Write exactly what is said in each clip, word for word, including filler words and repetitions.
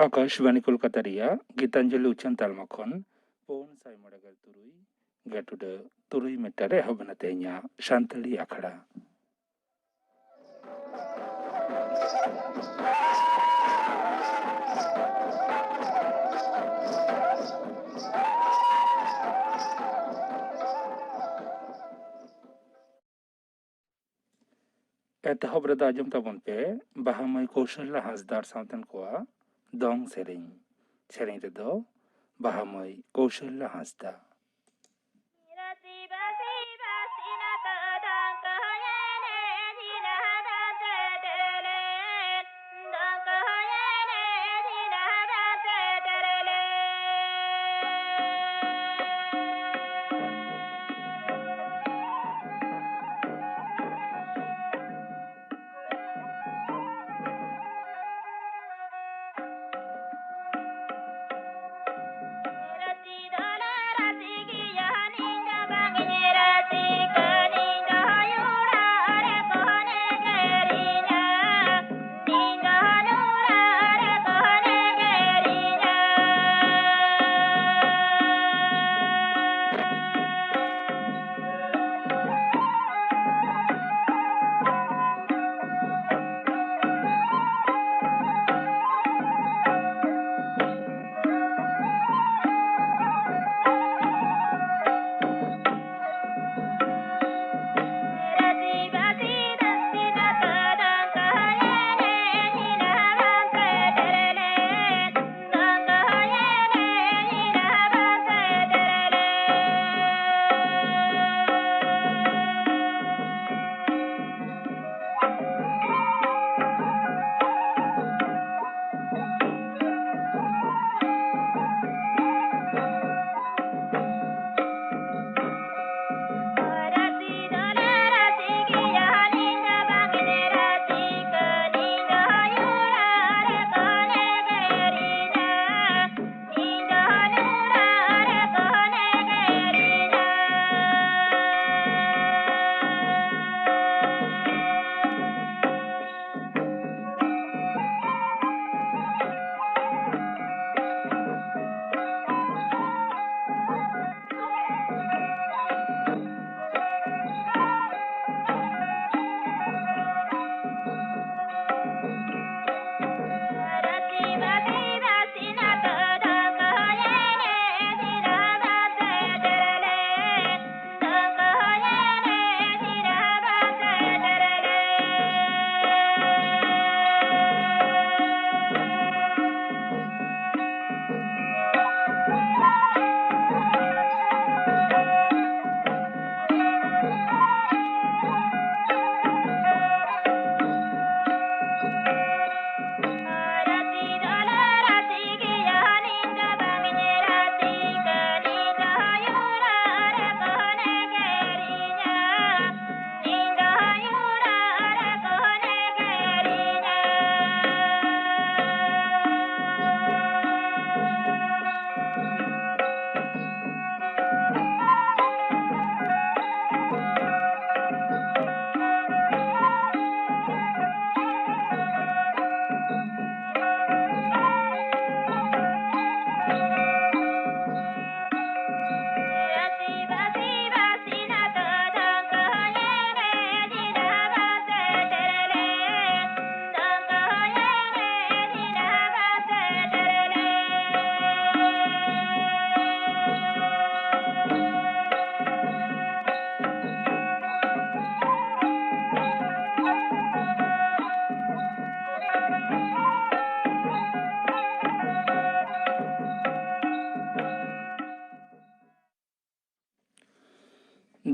ᱟᱠᱟᱥᱵᱟᱬᱤ ᱠᱳᱞᱠᱟᱛᱟ ᱨᱮᱭᱟᱜ ᱜᱤᱛᱟᱧᱡᱚᱞᱤ ᱩᱪᱷᱟᱹᱱ ᱛᱟᱞᱢᱟ ᱠᱷᱚᱱ ᱯᱩᱱ ᱥᱟᱭ ᱢᱚᱬᱮ ᱜᱮᱞ ᱛᱩᱨᱩᱭ ᱜᱮᱴᱩᱰᱟᱹ ᱛᱩᱨᱩᱭ ᱢᱤᱴᱟᱨ ᱨᱮ ᱮᱦᱚᱵ ᱮᱱᱟ ᱛᱮᱦᱮᱧᱟᱜ ᱥᱟᱱᱛᱟᱲᱤ ᱟᱠᱷᱲᱟ᱾ ᱮᱛᱚᱦᱚᱵ ᱨᱮᱫᱚ ᱟᱸᱡᱚᱢ ᱛᱟᱵᱚᱱ ᱯᱮ ᱵᱟᱦᱟ ᱢᱟᱹᱭ ᱠᱳᱥᱚᱞᱞᱟ ᱦᱟᱸᱥᱫᱟᱜ ᱥᱟᱶᱛᱮᱱ ᱠᱚᱣᱟᱜ ᱫᱚᱝ ᱥᱮᱨᱮᱧ᱾ ᱥᱮᱨᱮᱧ ᱨᱮᱫᱚ ᱵᱟᱦᱟ ᱢᱟᱹᱭ ᱠᱳᱥᱚᱞᱞᱟ ᱦᱟᱸᱥᱫᱟ᱾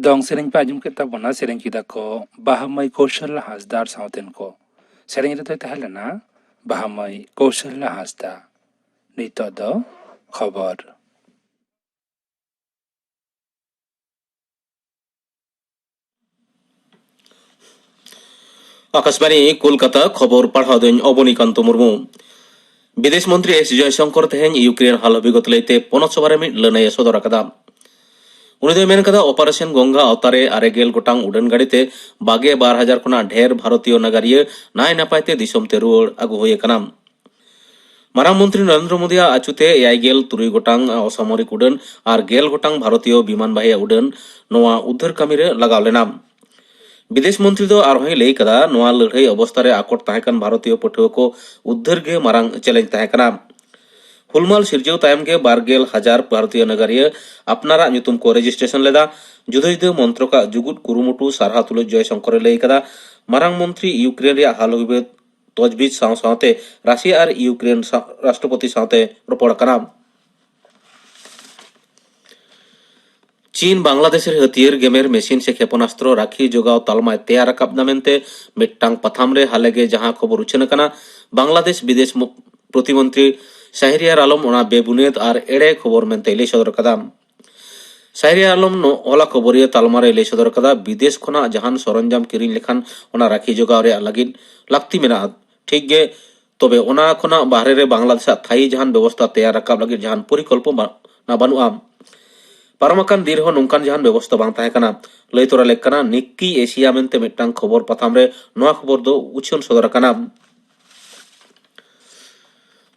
ᱫᱚᱝ ᱥᱮᱨᱮᱧ ᱯᱮ ᱟᱸᱡᱚᱢ ᱠᱮᱫ ᱛᱟᱵᱚᱱᱟ᱾ ᱥᱮᱨᱮᱧ ᱠᱮᱫᱟ ᱠᱚ ᱵᱟᱦᱟ ᱢᱟᱹᱭ ᱠᱳᱥᱚᱞ ᱦᱟᱸᱥᱫᱟ ᱟᱨ ᱥᱟᱶᱛᱮᱱ ᱠᱚ᱾ ᱥᱮᱨᱮᱧ ᱨᱮᱫᱚᱭ ᱛᱟᱦᱮᱸ ᱞᱮᱱᱟ ᱵᱟᱦᱟ ᱢᱟᱹᱭ ᱠᱳᱥᱚᱞ ᱦᱟᱸᱥᱫᱟ᱾ ᱱᱤᱛᱚᱜ ᱫᱚ ᱠᱷᱚᱵᱚᱨ᱾ ᱟᱠᱟᱥᱵᱟᱬᱤ, ᱠᱳᱞᱠᱟᱛᱟ᱾ ᱠᱷᱚᱵᱚᱨ ᱯᱟᱲᱦᱟᱣ ᱫᱚᱧ ᱚᱵᱚᱱᱤᱠᱟᱱᱛᱚ ᱢᱩᱨᱢᱩ᱾ ᱵᱤᱫᱮᱥ ᱢᱚᱱᱛᱨᱤ ᱮᱥ ᱡᱚᱭᱥᱚᱝᱠᱚᱨ ᱛᱮᱦᱮᱧ ᱤᱭᱩᱠᱨᱮᱱ ᱦᱟᱞ ᱵᱤᱜᱚᱛ ᱞᱟᱹᱭᱛᱮ ᱯᱚᱱᱚᱛ ᱥᱚᱵᱷᱟ ᱨᱮ ᱢᱤᱫ ᱞᱟᱹᱱᱟᱹᱭ ᱮ ᱥᱚᱫᱚᱨ ᱟᱠᱟᱫᱟ᱾ ᱩᱱᱤ ᱫᱚᱭ ᱢᱮᱱ ᱠᱟᱫᱟ, ᱚᱯᱟᱨᱮᱥᱚᱱ ᱜᱚᱝᱜᱟ ᱟᱣᱛᱟᱨᱮ ᱟᱨᱮ ᱜᱮᱞ ᱜᱚᱴᱟᱝ ᱩᱰᱟᱹᱱ ᱜᱟᱹᱰᱤ ᱛᱮ ᱵᱟᱜᱮ ᱵᱟᱨ ᱦᱟᱡᱟᱨ ᱠᱷᱚᱱᱟᱜ ᱰᱷᱮᱨ ᱵᱷᱟᱨᱚᱛᱤᱭᱚ ᱱᱟᱜᱟᱨᱤᱭᱟᱹ ᱱᱟᱭ ᱱᱟᱯᱟᱭ ᱛᱮ ᱫᱤᱥᱚᱢ ᱛᱮ ᱨᱩᱣᱟᱹᱲ ᱟᱹᱜᱩ ᱦᱩᱭ ᱟᱠᱟᱱᱟ᱾ ᱢᱟᱨᱟᱝ ᱢᱚᱱᱛᱨᱤ ᱱᱚᱨᱮᱱᱫᱨᱚ ᱢᱳᱫᱤᱭᱟᱜ ᱟᱹᱪᱩᱛᱮ ᱮᱭᱟᱭ ᱜᱮᱞ ᱛᱩᱨᱩᱭ ᱜᱚᱴᱟᱝ ᱚᱥᱟᱢᱚᱨᱤᱠ ᱩᱰᱟᱹᱱ ᱟᱨ ᱜᱮᱞ ᱜᱚᱴᱟᱝ ᱵᱷᱟᱨᱚᱛᱤᱭᱚ ᱵᱤᱢᱟᱱ ᱵᱟᱦᱤᱭᱟ ᱩᱰᱟᱹᱱ ᱱᱚᱣᱟ ᱩᱫᱽᱫᱷᱟᱹᱨ ᱠᱟᱹᱢᱤ ᱨᱮ ᱞᱟᱜᱟᱣ ᱞᱮᱱᱟ᱾ ᱵᱤᱫᱮᱥ ᱢᱚᱱᱛᱨᱤ ᱫᱚ ᱟᱨᱦᱚᱸᱭ ᱞᱟᱹᱭ ᱠᱟᱫᱟ, ᱱᱚᱣᱟ ᱞᱟᱹᱲᱦᱟᱹᱭ ᱚᱵᱚᱥᱛᱟ ᱨᱮ ᱟᱠᱚᱴ ᱛᱟᱦᱮᱸ ᱠᱟᱱ ᱵᱷᱟᱨᱚᱛᱤᱭᱚ ᱯᱟᱹᱴᱷᱩᱣᱟᱹ ᱠᱚ ᱩᱫᱽᱫᱷᱟᱹᱨ ᱜᱮ ᱢᱟᱨᱟᱝ ᱪᱮᱞᱮᱧᱡᱽ ᱛᱟᱦᱮᱸ ᱠᱟᱱᱟ᱾ ᱦᱩᱞᱢᱟᱞ ᱥᱤᱨᱡᱟᱹᱣ ᱛᱟᱭᱚᱢ ᱜᱮ ᱵᱟᱨ ᱜᱮᱞ ᱦᱟᱡᱟᱨ ᱵᱷᱟᱨᱚᱛᱤᱭᱚ ᱱᱟᱜᱟᱨᱤᱭᱟᱹ ᱟᱯᱱᱟᱨᱟᱜ ᱧᱩᱛᱩᱢ ᱠᱚ ᱨᱮᱡᱤᱥᱴᱨᱮᱥᱚᱱ ᱞᱮᱫᱟ᱾ ᱡᱩᱫᱟᱹ ᱡᱩᱫᱟᱹ ᱢᱚᱱᱛᱨᱚᱠᱟᱜ ᱡᱩᱜᱩᱫ ᱠᱩᱨᱩᱢᱩᱴᱩ ᱥᱟᱨᱦᱟᱣ ᱛᱩᱞᱩᱡ ᱡᱚᱭᱥᱚᱝᱠᱚᱨᱮ ᱞᱟᱹᱭ ᱠᱟᱫᱟ, ᱢᱟᱨᱟᱝ ᱢᱚᱱᱛᱨᱤ ᱤᱭᱩᱠᱨᱮᱱ ᱨᱮᱭᱟᱜ ᱦᱟᱞ ᱵᱤᱵᱟᱹᱫ ᱛᱚᱡᱽᱵᱤᱡᱽ ᱥᱟᱶ ᱥᱟᱶᱛᱮ ᱨᱟᱥᱤᱭᱟ ᱟᱨ ᱤᱭᱩᱠᱨᱮᱱ ᱥᱟ-, ᱨᱟᱥᱴᱨᱚᱯᱚᱛᱤ ᱥᱟᱶᱛᱮ ᱨᱚᱯᱚᱲ ᱟᱠᱟᱱᱟ᱾ ᱪᱤᱱ ᱵᱟᱝᱞᱟᱫᱮᱥ ᱨᱮ ᱦᱟᱹᱛᱭᱟᱹᱨ ᱜᱮᱢᱮᱨ ᱢᱮᱥᱤᱱ ᱥᱮ ᱠᱷᱮᱯᱚᱱᱟᱥᱛᱨᱚ ᱨᱟᱹᱠᱷᱤ ᱡᱚᱜᱟᱣ ᱛᱟᱞᱢᱟᱭ ᱛᱮᱭᱟᱨ ᱨᱟᱠᱟᱵ ᱮᱫᱟ ᱢᱮᱱᱛᱮ ᱢᱤᱫᱴᱟᱝ ᱯᱟᱛᱷᱟᱢ ᱨᱮ ᱦᱟᱞᱮᱜᱮ ᱡᱟᱦᱟᱸ ᱠᱷᱚᱵᱚᱨ ᱩᱪᱷᱟᱹᱱ ᱟᱠᱟᱱᱟ, ᱵᱟᱝᱞᱟᱫᱮᱥ ᱵᱤᱫᱮᱥ ᱢᱚ-, ᱯᱨᱚᱛᱤᱢᱚᱱᱛᱨᱤ ᱥᱟᱦᱨᱤᱭᱟᱨ ᱟᱞᱚᱢ ᱚᱱᱟ ᱵᱮᱵᱩᱱᱤᱭᱟᱹᱫ ᱟᱨ ᱮᱲᱮ ᱠᱷᱚᱵᱚᱨ ᱢᱮᱱᱛᱮᱭ ᱞᱟᱹᱭ ᱥᱚᱫᱚᱨ ᱟᱠᱟᱫᱟ᱾ ᱥᱟᱦᱨᱤᱭᱟᱨ ᱟᱞᱚᱢ ᱱᱚ-, ᱦᱚᱞᱟ ᱠᱷᱚᱵᱚᱨᱤᱭᱟᱹ ᱛᱟᱞᱢᱟ ᱨᱮᱭ ᱞᱟᱹᱭ ᱥᱚᱫᱚᱨ ᱟᱠᱟᱫᱟ, ᱵᱤᱫᱮᱥ ᱠᱷᱚᱱᱟᱜ ᱡᱟᱦᱟᱱ ᱥᱚᱨᱚᱧᱡᱟᱢ ᱠᱤᱨᱤᱧ ᱞᱮᱠᱷᱟᱱ ᱚᱱᱟ ᱨᱟᱹᱠᱷᱤ ᱡᱚᱜᱟᱣ ᱨᱮᱭᱟᱜ ᱞᱟᱹᱜᱤᱫ ᱞᱟᱹᱠᱛᱤ ᱢᱮᱱᱟᱜᱼᱟ᱾ ᱴᱷᱤᱠ ᱜᱮ, ᱛᱚᱵᱮ ᱚᱱᱟ ᱠᱷᱚᱱᱟᱜ ᱵᱟᱦᱨᱮ ᱨᱮ ᱵᱟᱝᱞᱟᱫᱮᱥᱟᱜ ᱛᱷᱟᱭᱤ ᱡᱟᱦᱟᱱ ᱵᱮᱵᱚᱥᱛᱷᱟ ᱛᱮᱭᱟᱨ ᱨᱟᱠᱟᱵ ᱞᱟᱹᱜᱤᱫ ᱡᱟᱦᱟᱱ ᱯᱚᱨᱤᱠᱚᱞᱯᱚᱱᱟ ᱵᱟᱹᱱᱩᱜᱼᱟ᱾ ᱯᱟᱨᱚᱢ ᱟᱠᱟᱱ ᱫᱤᱱ ᱨᱮᱦᱚᱸ ᱱᱚᱝᱠᱟᱱ ᱡᱟᱦᱟᱱ ᱵᱮᱵᱚᱥᱛᱷᱟ ᱵᱟᱝ ᱛᱟᱦᱮᱸ ᱠᱟᱱᱟ᱾ ᱞᱟᱹᱭ ᱛᱚᱨᱟ ᱞᱮᱠ ᱠᱟᱱᱟ, ᱱᱤᱠᱠᱤ ᱮᱥᱤᱭᱟ ᱢᱮᱱᱛᱮ ᱢᱤᱫᱴᱟᱝ ᱠᱷᱚᱵᱚᱨ ᱯᱟᱛᱷᱟᱢ ᱨᱮ ᱱᱚᱣᱟ ᱠᱷᱚᱵᱚᱨ ᱫᱚ ᱩᱪᱷᱟᱹᱱ ᱥᱚᱫᱚᱨ ᱟᱠᱟᱱᱟ᱾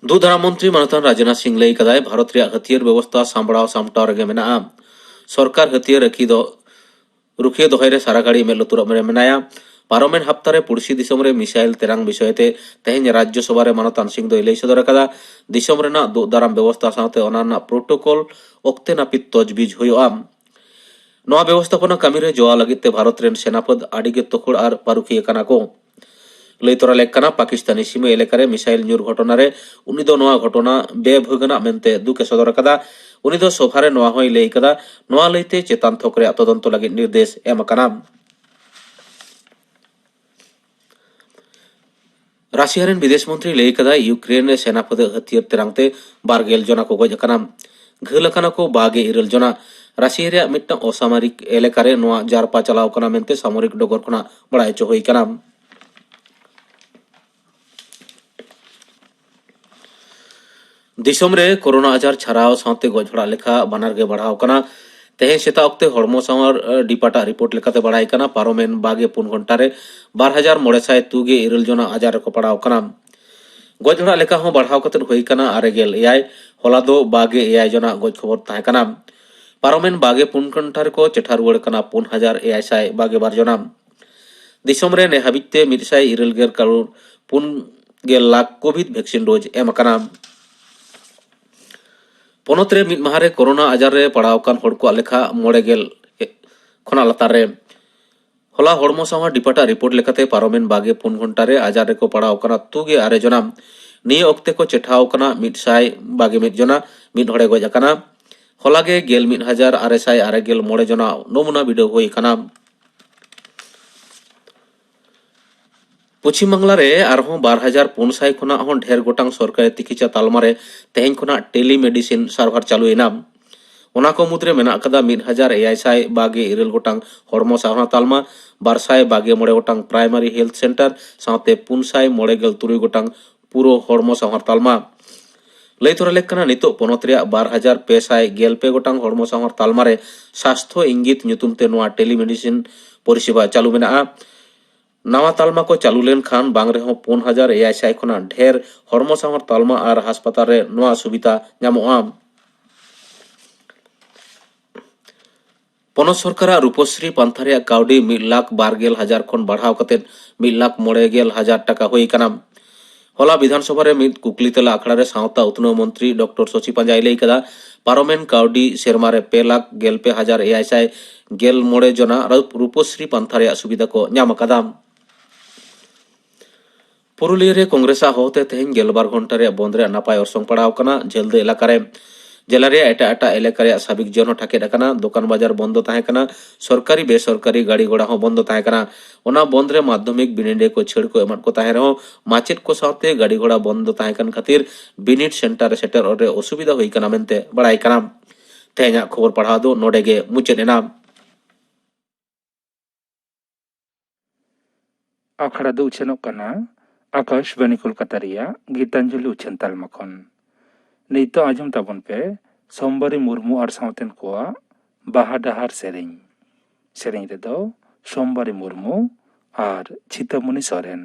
ᱫᱩᱜᱽᱫᱷᱟᱨᱟ ᱢᱚᱱᱛᱨᱤ ᱢᱟᱱᱚᱛᱟᱱ ᱨᱟᱡᱽᱱᱟᱛᱷ ᱥᱤᱝ ᱞᱟᱹᱭ ᱠᱟᱫᱟᱭ, ᱵᱷᱟᱨᱚᱛ ᱨᱮᱭᱟᱜ ᱦᱟᱹᱛᱭᱟᱹᱨ ᱵᱮᱵᱚᱥᱛᱷᱟ ᱥᱟᱢᱵᱲᱟᱣ ᱥᱟᱢᱴᱟᱣ ᱨᱮᱜᱮ ᱢᱮᱱᱟᱜᱼᱟ᱾ ᱥᱚᱨᱠᱟᱨ ᱦᱟᱹᱛᱭᱟᱹᱨ ᱨᱟᱹᱠᱷᱤ ᱫᱚ ᱨᱩᱠᱷᱤᱭᱟᱹ ᱫᱚᱦᱚᱭ ᱨᱮ ᱥᱟᱨᱟ ᱜᱷᱟᱹᱲᱤ ᱢᱮᱫ ᱞᱩᱛᱩᱨᱟᱜ ᱨᱮ ᱢᱮᱱᱟᱭᱟ᱾ ᱯᱟᱨᱚᱢᱮᱱ ᱦᱟᱯᱛᱟ ᱨᱮ ᱯᱩᱲᱥᱤ ᱫᱤᱥᱚᱢ ᱨᱮ ᱢᱤᱥᱟᱭᱤᱞ ᱛᱮᱨᱟᱝ ᱵᱤᱥᱚᱭ ᱛᱮ ᱛᱮᱦᱮᱧ ᱨᱟᱡᱽᱡᱚ ᱥᱚᱵᱷᱟ ᱨᱮ ᱢᱟᱱᱚᱛᱟᱱ ᱥᱤᱝ ᱫᱚᱭ ᱞᱟᱹᱭ ᱥᱚᱫᱚᱨ ᱟᱠᱟᱫᱟ, ᱫᱤᱥᱚᱢ ᱨᱮᱱᱟᱜ ᱫᱩᱜᱽ ᱫᱟᱨᱟᱢ ᱵᱮᱵᱚᱥᱛᱷᱟ ᱥᱟᱶᱛᱮ ᱚᱱᱟ ᱨᱮᱱᱟᱜ ᱯᱨᱳᱴᱳᱠᱚᱞ ᱚᱠᱛᱮ ᱱᱟᱹᱯᱤᱛ ᱛᱚᱡᱽᱵᱤᱡᱽ ᱦᱩᱭᱩᱜᱼᱟ᱾ ᱱᱚᱣᱟ ᱵᱮᱵᱚᱥᱛᱷᱟᱯᱚᱱᱟ ᱠᱟᱹᱢᱤ ᱨᱮ ᱡᱚᱣᱟᱣ ᱞᱟᱹᱜᱤᱫ ᱛᱮ ᱵᱷᱟᱨᱚᱛ ᱨᱮᱱ ᱥᱮᱱᱟᱯᱷᱟᱹᱫ ᱟᱹᱰᱤ ᱜᱮ ᱛᱚᱠᱷᱚᱲ ᱟᱨ ᱯᱟᱹᱨᱩᱠᱷᱤᱭᱟᱹ ᱠᱟᱱᱟ ᱠᱚ᱾ ᱞᱟᱹᱭ ᱛᱚᱨᱟ ᱞᱮᱠ ᱠᱟᱱᱟ, ᱯᱟᱠᱤᱥᱛᱟᱱᱤ ᱥᱤᱢᱟᱹ ᱮᱞᱟᱠᱟ ᱨᱮ ᱢᱤᱥᱟᱭᱤᱞ ᱧᱩᱨ ᱜᱷᱚᱴᱚᱱᱟ ᱨᱮ ᱩᱱᱤ ᱫᱚ ᱱᱚᱣᱟ ᱜᱷᱚᱴᱚᱱᱟ ᱵᱮᱵᱷᱟᱹᱜᱟᱱᱟᱜ ᱢᱮᱱᱛᱮ ᱫᱩᱠ ᱮ ᱥᱚᱫᱚᱨ ᱟᱠᱟᱫᱟ᱾ ᱩᱱᱤ ᱫᱚ ᱥᱚᱵᱷᱟ ᱨᱮ ᱱᱚᱣᱟ ᱦᱚᱸᱭ ᱞᱟᱹᱭ ᱠᱟᱫᱟ, ᱱᱚᱣᱟ ᱞᱟᱹᱭᱛᱮ ᱪᱮᱛᱟᱱ ᱛᱷᱚᱠ ᱨᱮᱭᱟᱜ ᱛᱚᱫᱚᱱᱛᱚ ᱞᱟᱹᱜᱤᱫ ᱱᱤᱨᱫᱮᱥ ᱮᱢ ᱟᱠᱟᱱᱟ᱾ ᱨᱟᱥᱤᱭᱟ ᱨᱮᱱ ᱵᱤᱫᱮᱥ ᱢᱚᱱᱛᱨᱤ ᱞᱟᱹᱭ ᱠᱟᱫᱟᱭ, ᱤᱭᱩᱠᱨᱮᱱ ᱨᱮ ᱥᱮᱱᱟ ᱯᱷᱟᱹᱫᱟᱹᱜ ᱦᱟᱹᱛᱭᱟᱹᱨ ᱛᱮᱨᱟᱝ ᱛᱮ ᱵᱟᱨ ᱜᱮᱞ ᱡᱚᱱᱟ ᱠᱚ ᱜᱚᱡ ᱟᱠᱟᱱᱟ᱾ ᱜᱷᱟᱹᱞ ᱟᱠᱟᱱᱟ ᱠᱚ ᱵᱟᱨ ᱜᱮᱞ ᱤᱨᱟᱹᱞ ᱡᱚᱱᱟ᱾ ᱨᱟᱥᱤᱭᱟ ᱨᱮᱭᱟᱜ ᱢᱤᱫᱴᱟᱝ ᱚᱥᱟᱢᱚᱨᱤᱠ ᱮᱞᱟᱠᱟ ᱨᱮ ᱱᱚᱣᱟ ᱡᱟᱨᱯᱟ ᱪᱟᱞᱟᱣ ᱠᱟᱱᱟ ᱢᱮᱱᱛᱮ ᱥᱟᱢᱚᱨᱤᱠ ᱰᱚᱜᱚᱨ ᱠᱷᱚᱱᱟᱜ ᱵᱟᱲᱟᱭ ᱦᱚᱪᱚ ᱦᱩᱭ ᱠᱟᱱᱟ᱾ ᱫᱤᱥᱚᱢ ᱨᱮ ᱠᱳᱨᱳᱱᱟ ᱟᱡᱟᱨ ᱪᱷᱟᱨᱟᱣ ᱥᱟᱶᱛᱮ ᱜᱚᱡ ᱦᱚᱲᱟᱜ ᱞᱮᱠᱷᱟ ᱵᱟᱱᱟᱨ ᱜᱮ ᱵᱟᱲᱦᱟᱣ ᱠᱟᱱᱟ᱾ ᱛᱮᱦᱮᱧ ᱥᱮᱛᱟᱜ ᱚᱠᱛᱮ ᱦᱚᱲᱢᱚ ᱥᱟᱶᱟᱨ, ᱮ, ᱰᱤᱯᱟᱨᱴᱟᱜ ᱨᱤᱯᱳᱨᱴ ᱞᱮᱠᱟᱛᱮ ᱵᱟᱲᱟᱭ ᱠᱟᱱᱟ, ᱯᱟᱨᱚᱢᱮᱱ ᱵᱟᱨ ᱜᱮᱞ ᱯᱩᱱ ᱜᱷᱚᱱᱴᱟ ᱨᱮ ᱵᱟᱨ ᱦᱟᱡᱟᱨ ᱢᱚᱬᱮ ᱥᱟᱭ ᱛᱩᱜᱮ ᱤᱨᱟᱹᱞ ᱡᱚᱱᱟ ᱟᱡᱟᱨ ᱨᱮᱠᱚ ᱯᱟᱲᱟᱣ ᱠᱟᱱᱟ᱾ ᱜᱚᱡ ᱦᱚᱲᱟᱜ ᱞᱮᱠᱷᱟ ᱦᱚᱸ ᱵᱟᱲᱦᱟᱣ ᱠᱟᱛᱮ ᱦᱩᱭ ᱠᱟᱱᱟ ᱟᱨᱮ ᱜᱮᱞ ᱮᱭᱟᱭ᱾ ᱦᱚᱞᱟ ᱫᱚ ᱵᱟᱨ ᱜᱮᱞ ᱮᱭᱟᱭ ᱡᱚᱱᱟᱜ ᱜᱚᱡ ᱠᱷᱚᱵᱚᱨ ᱛᱟᱦᱮᱸ ᱠᱟᱱᱟ᱾ ᱯᱟᱨᱚᱢᱮᱱ ᱵᱟᱨ ᱜᱮᱞ ᱯᱩᱱ ᱜᱷᱚᱱᱴᱟ ᱨᱮᱠᱚ ᱪᱮᱴᱷᱟ ᱨᱩᱣᱟᱹᱲ ᱠᱟᱱᱟ ᱯᱩᱱ ᱦᱟᱡᱟᱨ ᱮᱭᱟᱭ ᱥᱟᱭ ᱵᱟᱨ ᱜᱮᱞ ᱵᱟᱨ ᱡᱚᱱᱟ᱾ ᱫᱤᱥᱚᱢ ᱨᱮ ᱱᱮ ᱦᱟᱹᱵᱤᱡ ᱛᱮ ᱢᱤᱫ ᱥᱟᱭ ᱤᱨᱟᱹᱞ ᱜᱮᱞ ᱠᱟᱨᱳᱲ ᱯᱩᱱ ᱜᱮᱞ ᱞᱟᱠᱷ ᱠᱳᱵᱷᱤᱰ ᱵᱷᱮᱠᱥᱤᱱ ᱰᱳᱡᱽ ᱮᱢ ᱟᱠᱟᱱᱟ᱾ ᱯᱚᱱᱚᱛ ᱨᱮ ᱢᱤᱫ ᱢᱟᱦᱟ ᱨᱮ ᱠᱳᱨᱳᱱᱟ ᱟᱡᱟᱨ ᱨᱮ ᱯᱟᱲᱟᱣ ᱟᱠᱟᱱ ᱦᱚᱲ ᱠᱚᱣᱟᱜ ᱞᱮᱠᱷᱟ ᱢᱚᱬᱮ ᱜᱮᱞ ᱠᱷᱚᱱᱟᱜ ᱞᱟᱛᱟᱨ ᱨᱮ᱾ ᱦᱚᱞᱟ ᱦᱚᱲᱢᱚ ᱥᱟᱶᱟᱨ ᱰᱤᱯᱟᱨᱴᱟᱜ ᱨᱤᱯᱳᱨᱴ ᱞᱮᱠᱟᱛᱮ ᱯᱟᱨᱚᱢᱮᱱ ᱵᱟᱨ ᱜᱮᱞ ᱯᱩᱱ ᱜᱷᱚᱱᱴᱟ ᱨᱮ ᱟᱡᱟᱨ ᱨᱮᱠᱚ ᱯᱟᱲᱟᱣ ᱟᱠᱟᱱᱟ ᱛᱩᱜᱮ ᱟᱨᱮ ᱡᱚᱱᱟ᱾ ᱱᱤᱭᱟᱹ ᱚᱠᱛᱮ ᱠᱚ ᱪᱮᱴᱷᱟᱣ ᱟᱠᱟᱱᱟ ᱢᱤᱫ ᱥᱟᱭ ᱵᱟᱨ ᱜᱮᱞ ᱢᱤᱫ ᱡᱚᱱᱟ᱾ ᱢᱤᱫ ᱦᱚᱲᱮ ᱜᱚᱡ ᱟᱠᱟᱱᱟ᱾ ᱦᱚᱞᱟ ᱜᱮ ᱜᱮᱞ ᱢᱤᱫ ᱦᱟᱡᱟᱨ ᱟᱨᱮ ᱥᱟᱭ ᱟᱨᱮ ᱜᱮᱞ ᱢᱚᱬᱮ ᱡᱚᱱᱟ ᱱᱚᱢᱩᱱᱟ ᱵᱤᱰᱟᱹᱣ ᱦᱩᱭ ᱟᱠᱟᱱᱟ᱾ ᱯᱚᱪᱷᱤᱢ ᱵᱟᱝᱞᱟ ᱨᱮ ᱟᱨᱦᱚᱸ ᱵᱟᱨ ᱦᱟᱡᱟᱨ ᱯᱩᱱ ᱥᱟᱭ ᱠᱷᱚᱱᱟᱜ ᱦᱚᱸ ᱰᱷᱮᱨ ᱜᱚᱴᱟᱝ ᱥᱚᱨᱠᱟᱨᱤ ᱛᱤᱠᱤᱪᱷᱟ ᱛᱟᱞᱢᱟ ᱨᱮ ᱛᱮᱦᱮᱧ ᱠᱷᱚᱱᱟᱜ ᱴᱮᱞᱤᱢᱮᱰᱤᱥᱤᱱ ᱥᱟᱨᱵᱷᱟᱨ ᱪᱟᱹᱞᱩᱭᱮᱱᱟ᱾ ᱚᱱᱟ ᱠᱚ ᱢᱩᱫᱽᱨᱮ ᱢᱮᱱᱟᱜ ᱟᱠᱟᱫᱟ ᱢᱤᱫ ᱦᱟᱡᱟᱨ ᱮᱭᱟᱭ ᱥᱟᱭ ᱵᱟᱨ ᱜᱮᱞ ᱤᱨᱟᱹᱞ ᱜᱚᱴᱟᱝ ᱦᱚᱲᱢᱚ ᱥᱟᱶᱟᱨ ᱛᱟᱞᱢᱟ, ᱵᱟᱨ ᱥᱟᱭ ᱵᱟᱨ ᱜᱮᱞ ᱢᱚᱬᱮ ᱜᱚᱴᱟᱝ ᱯᱨᱟᱭᱢᱟᱨᱤ ᱦᱮᱞᱛᱷ ᱥᱮᱱᱴᱟᱨ ᱥᱟᱶᱛᱮ ᱯᱩᱱ ᱥᱟᱭ ᱢᱚᱬᱮ ᱜᱮᱞ ᱛᱩᱨᱩᱭ ᱜᱚᱴᱟᱝ ᱯᱩᱨᱟᱹ ᱦᱚᱲᱢᱚ ᱥᱟᱶᱟᱨ ᱛᱟᱞᱢᱟ᱾ ᱞᱟᱹᱭ ᱛᱚᱨᱟ ᱞᱮᱠ ᱠᱟᱱᱟ, ᱱᱤᱛᱚᱜ ᱯᱚᱱᱚᱛ ᱨᱮᱭᱟᱜ ᱵᱟᱨ ᱦᱟᱡᱟᱨ ᱯᱮ ᱥᱟᱭ ᱜᱮᱞ ᱯᱮ ᱜᱚᱴᱟᱝ ᱦᱚᱲᱢᱚ ᱥᱟᱶᱟᱨ ᱛᱟᱞᱢᱟ ᱨᱮ ᱥᱟᱥᱛᱷᱚ ᱤᱝᱜᱤᱛ ᱧᱩᱛᱩᱢ ᱛᱮ ᱱᱚᱣᱟ ᱴᱮᱞᱤᱢᱮᱰᱤᱥᱤᱱ ᱯᱚᱨᱤᱥᱮᱵᱟ ᱪᱟᱹᱞᱩ ᱢᱮᱱᱟᱜᱼᱟ᱾ ᱱᱟᱣᱟ ᱛᱟᱞᱢᱟ ᱠᱚ ᱪᱟᱹᱞᱩ ᱞᱮᱱᱠᱷᱟᱱ ᱵᱟᱝ ᱨᱮᱦᱚᱸ ᱯᱩᱱ ᱦᱟᱡᱟᱨ ᱮᱭᱟᱭ ᱥᱟᱭ ᱠᱷᱚᱱᱟᱜ ᱰᱷᱮᱨ ᱦᱚᱲᱢᱚ ᱥᱟᱶᱟᱨ ᱛᱟᱞᱢᱟ ᱟᱨ ᱦᱟᱥᱯᱟᱛᱟᱞ ᱨᱮ ᱱᱚᱣᱟ ᱥᱩᱵᱤᱫᱷᱟ ᱧᱟᱢᱚᱜᱼᱟ᱾ ᱯᱚᱱᱚᱛ ᱥᱚᱨᱠᱟᱨᱟᱜ ᱨᱩᱯᱚᱥᱨᱤ ᱯᱟᱱᱛᱷᱟ ᱨᱮᱭᱟᱜ ᱠᱟᱹᱣᱰᱤ ᱢᱤᱫ ᱞᱟᱠᱷ ᱵᱟᱨ ᱜᱮᱞ ᱦᱟᱡᱟᱨ ᱠᱷᱚᱱ ᱵᱟᱲᱦᱟᱣ ᱠᱟᱛᱮ ᱢᱤᱫ ᱞᱟᱠᱷ ᱢᱚᱬᱮ ᱜᱮᱞ ᱦᱟᱡᱟᱨ ᱴᱟᱠᱟ ᱦᱩᱭ ᱟᱠᱟᱱᱟ᱾ ᱦᱚᱞᱟ ᱵᱤᱫᱷᱟᱱ ᱥᱚᱵᱷᱟ ᱨᱮ ᱢᱤᱫ ᱠᱩᱠᱞᱤ ᱛᱮᱞᱟ ᱟᱠᱷᱲᱟ ᱨᱮ ᱥᱟᱶᱛᱟ ᱩᱛᱱᱟᱹᱣ ᱢᱚᱱᱛᱨᱤ ᱰᱚᱠᱴᱚᱨ ᱥᱚᱪᱤ ᱯᱟᱸᱡᱟᱭ ᱞᱟᱹᱭ ᱠᱮᱫᱟ, ᱯᱟᱨᱚᱢᱮᱱ ᱠᱟᱹᱣᱰᱤ ᱥᱮᱨᱢᱟ ᱨᱮ ᱯᱮ ᱞᱟᱠᱷ ᱜᱮᱞ ᱯᱮ ᱦᱟᱡᱟᱨ ᱮᱭᱟᱭ ᱥᱟᱭ ᱜᱮᱞ ᱢᱚᱬᱮ ᱡᱚᱱᱟ ᱨᱩᱯ-, ᱨᱩᱯᱚᱥᱨᱤ ᱯᱟᱱᱛᱷᱟ ᱨᱮᱭᱟᱜ ᱥᱩᱵᱤᱫᱷᱟ ᱠᱚ ᱧᱟᱢ ᱟᱠᱟᱫᱟ᱾ ᱯᱩᱨᱩᱞᱤᱭᱟᱹ ᱨᱮ ᱠᱚᱝᱜᱨᱮᱥ ᱟᱜ ᱦᱚᱦᱚᱛᱮ ᱛᱮᱦᱮᱧ ᱜᱮᱞᱵᱟᱨ ᱜᱷᱚᱱᱴᱟ ᱨᱮᱭᱟᱜ ᱵᱚᱱᱫ ᱨᱮᱭᱟᱜ ᱱᱟᱯᱟᱭ ᱚᱨᱥᱚᱝ ᱯᱟᱲᱟᱣ ᱟᱠᱟᱱᱟ᱾ ᱡᱷᱟᱹᱞᱫᱟᱹ ᱮᱞᱟᱠᱟ ᱨᱮ ᱡᱮᱞᱟ ᱨᱮᱭᱟᱜ ᱮᱴᱟᱜ ᱮᱴᱟᱜ ᱮᱞᱟᱠᱟ ᱨᱮᱭᱟᱜ ᱥᱟᱵᱤᱠ ᱡᱚᱱ ᱦᱚᱸ ᱴᱷᱟᱠᱮᱫ ᱟᱠᱟᱱᱟ᱾ ᱫᱚᱠᱟᱱ ᱵᱟᱡᱟᱨ ᱵᱚᱱᱫᱚ ᱛᱟᱦᱮᱸ ᱠᱟᱱᱟ᱾ ᱥᱚᱨᱠᱟᱨᱤ ᱵᱮᱥᱚᱨᱠᱟᱨᱤ ᱜᱟᱹᱰᱤ ᱜᱷᱚᱲᱟ ᱦᱚᱸ ᱵᱚᱱᱫᱚ ᱛᱟᱦᱮᱸ ᱠᱟᱱᱟ᱾ ᱚᱱᱟ ᱵᱚᱱᱫ ᱨᱮ ᱢᱟᱫᱽᱫᱷᱚᱢᱤᱠ ᱵᱤᱱᱤᱰᱤᱭᱟᱹ ᱠᱚ ᱪᱷᱟᱹᱲ ᱠᱚ ᱮᱢᱟᱫ ᱠᱚ ᱛᱟᱦᱮᱸ ᱨᱮᱦᱚᱸ, ᱢᱟᱪᱮᱫ ᱠᱚ ᱥᱟᱶᱛᱮ ᱜᱟᱹᱰᱤ ᱜᱷᱚᱲᱟ ᱵᱚᱱᱫᱚ ᱛᱟᱦᱮᱸ ᱠᱟᱱ ᱠᱷᱟᱹᱛᱤᱨ ᱵᱤᱱᱤᱰ ᱥᱮᱱᱴᱟᱨ ᱨᱮ ᱥᱮᱴᱮᱨᱚᱜ ᱨᱮ ᱚᱥᱩᱵᱤᱫᱷᱟ ᱦᱩᱭ ᱠᱟᱱᱟ ᱢᱮᱱᱛᱮ ᱵᱟᱲᱟᱭ ᱠᱟᱱᱟ᱾ ᱛᱮᱦᱮᱧᱟᱜ ᱠᱷᱚᱵᱚᱨ ᱯᱟᱲᱦᱟᱣ ᱫᱚ ᱱᱚᱰᱮ ᱜᱮ ᱢᱩᱪᱟᱹᱫ ᱮᱱᱟ᱾ ᱟᱠᱷᱲᱟ ᱫᱚ ᱩᱪᱷᱟᱹᱱᱚᱜ ᱠᱟᱱᱟ ᱟᱠᱟᱥᱵᱟᱱᱤ ᱠᱳᱞᱠᱟᱛᱟ ᱨᱮᱭᱟᱜ ᱜᱤᱛᱟᱧᱡᱚᱞᱤ ᱩᱪᱷᱟᱹᱱ ᱛᱟᱞᱢᱟ ᱠᱷᱚᱱ᱾ ᱱᱤᱛᱚᱜ ᱟᱸᱡᱚᱢ ᱛᱟᱵᱚᱱ ᱯᱮ ᱥᱳᱢᱵᱟᱨᱤ ᱢᱩᱨᱢᱩ ᱟᱨ ᱥᱟᱶᱛᱮᱱ ᱠᱚᱣᱟᱜ ᱵᱟᱦᱟ ᱰᱟᱦᱟᱨ ᱥᱮᱨᱮᱧ᱾ ᱥᱮᱨᱮᱧ ᱨᱮᱫᱚ ᱥᱳᱢᱵᱟᱨᱤ ᱢᱩᱨᱢᱩ ᱟᱨ ᱪᱷᱤᱛᱟᱹᱢᱩᱱᱤ ᱥᱚᱨᱮᱱ᱾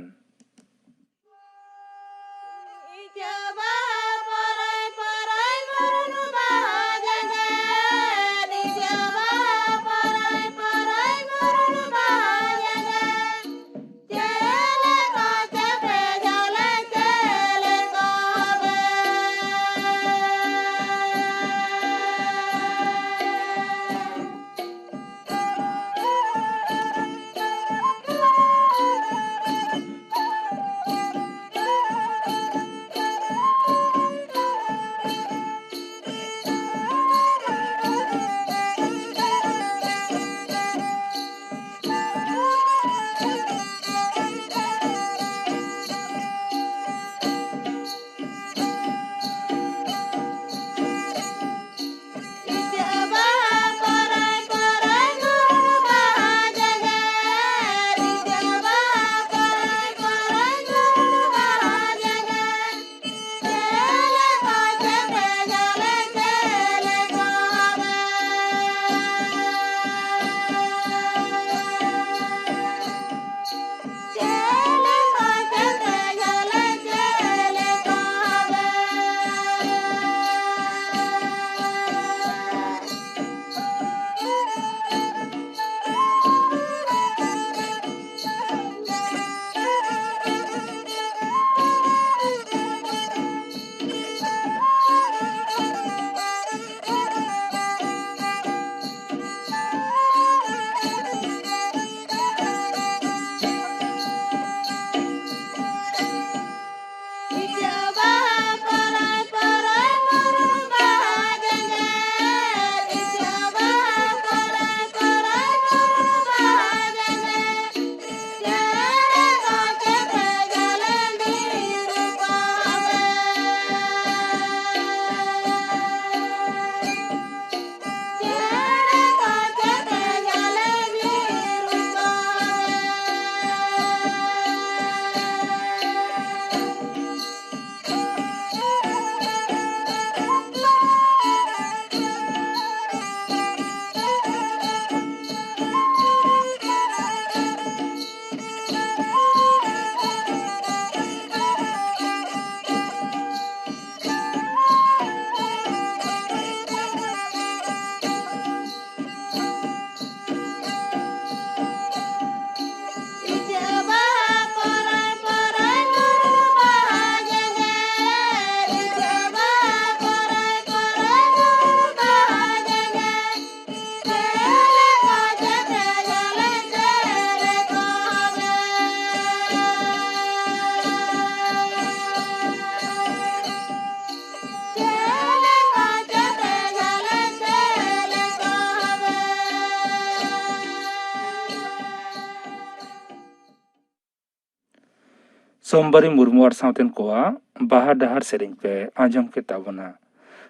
ᱥᱳᱢᱵᱟᱨᱤ ᱢᱩᱨᱢᱩ ᱟᱨ ᱥᱟᱶᱛᱮᱱ ᱠᱚᱣᱟᱜ ᱵᱟᱦᱟ ᱰᱟᱦᱟᱨ ᱥᱮᱨᱮᱧ ᱯᱮ ᱟᱸᱡᱚᱢ ᱠᱮᱫ ᱛᱟᱵᱚᱱᱟ᱾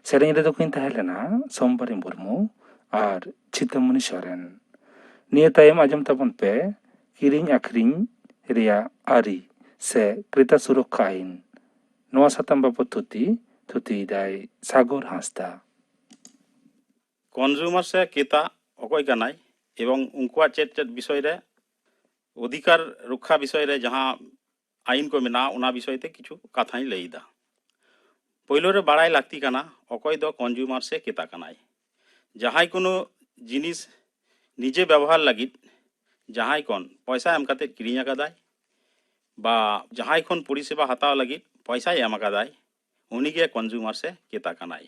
ᱥᱮᱨᱮᱧ ᱨᱮᱫᱚ ᱠᱤᱱ ᱛᱟᱦᱮᱸ ᱞᱮᱱᱟ ᱥᱳᱢᱵᱟᱨᱤ ᱢᱩᱨᱢᱩ ᱟᱨ ᱪᱷᱤᱛᱟᱢᱚᱱᱤ ᱥᱚᱨᱮᱱ᱾ ᱱᱤᱭᱟᱹ ᱛᱟᱭᱚᱢ ᱟᱸᱡᱚᱢ ᱛᱟᱵᱚᱱ ᱯᱮ ᱠᱤᱨᱤᱧ ᱟᱹᱠᱷᱨᱤᱧ ᱨᱮᱭᱟᱜ ᱟᱹᱨᱤ ᱥᱮ ᱠᱨᱮᱛᱟ ᱥᱩᱨᱚᱠᱠᱷᱟ ᱟᱹᱭᱤᱱ᱾ ᱱᱚᱣᱟ ᱥᱟᱛᱟᱢ ᱵᱟᱵᱚᱛ ᱛᱷᱩᱛᱤ ᱛᱷᱩᱛᱤᱭᱮᱫᱟᱭ ᱥᱟᱜᱚᱨ ᱦᱟᱸᱥᱫᱟ᱾ ᱠᱚᱱᱡᱩᱢᱟᱨ ᱥᱮ ᱠᱨᱮᱛᱟ ᱚᱠᱚᱭ ᱠᱟᱱᱟᱭ ᱮᱵᱚᱝ ᱩᱱᱠᱩᱣᱟᱜ ᱪᱮᱫ ᱪᱮᱫ ᱵᱤᱥᱚᱭ ᱨᱮ, ᱚᱫᱷᱤᱠᱟᱨ ᱨᱚᱠᱠᱷᱟ ᱵᱤᱥᱚᱭ ᱨᱮ ᱡᱟᱦᱟᱸ ᱟᱹᱭᱤᱱ ᱠᱚ ᱢᱮᱱᱟᱜᱼᱟ, ᱚᱱᱟ ᱵᱤᱥᱚᱭ ᱛᱮ ᱠᱤᱪᱷᱩ ᱠᱟᱛᱷᱟᱧ ᱞᱟᱹᱭ ᱮᱫᱟ᱾ ᱯᱳᱭᱞᱳ ᱨᱮ ᱵᱟᱲᱟᱭ ᱞᱟᱹᱠᱛᱤ ᱠᱟᱱᱟ ᱚᱠᱚᱭ ᱫᱚ ᱠᱚᱱᱡᱩᱢᱟᱨ ᱥᱮ ᱠᱨᱮᱛᱟ ᱠᱟᱱᱟᱭ᱾ ᱡᱟᱦᱟᱸᱭ ᱠᱳᱱᱳ ᱡᱤᱱᱤᱥ ᱱᱤᱡᱮ ᱵᱮᱵᱚᱦᱟᱨ ᱞᱟᱹᱜᱤᱫ ᱡᱟᱦᱟᱸᱭ ᱠᱷᱚᱱ ᱯᱚᱭᱥᱟ ᱮᱢ ᱠᱟᱛᱮ ᱠᱤᱨᱤᱧ ᱟᱠᱟᱫᱟᱭ ᱵᱟ ᱡᱟᱦᱟᱸᱭ ᱠᱷᱚᱱ ᱯᱚᱨᱤᱥᱮᱵᱟ ᱦᱟᱛᱟᱣ ᱞᱟᱹᱜᱤᱫ ᱯᱚᱭᱥᱟᱭ ᱮᱢ ᱟᱠᱟᱫᱟᱭ, ᱩᱱᱤᱜᱮ ᱠᱚᱱᱡᱩᱢᱟᱨ ᱥᱮ ᱠᱨᱮᱛᱟ ᱠᱟᱱᱟᱭ᱾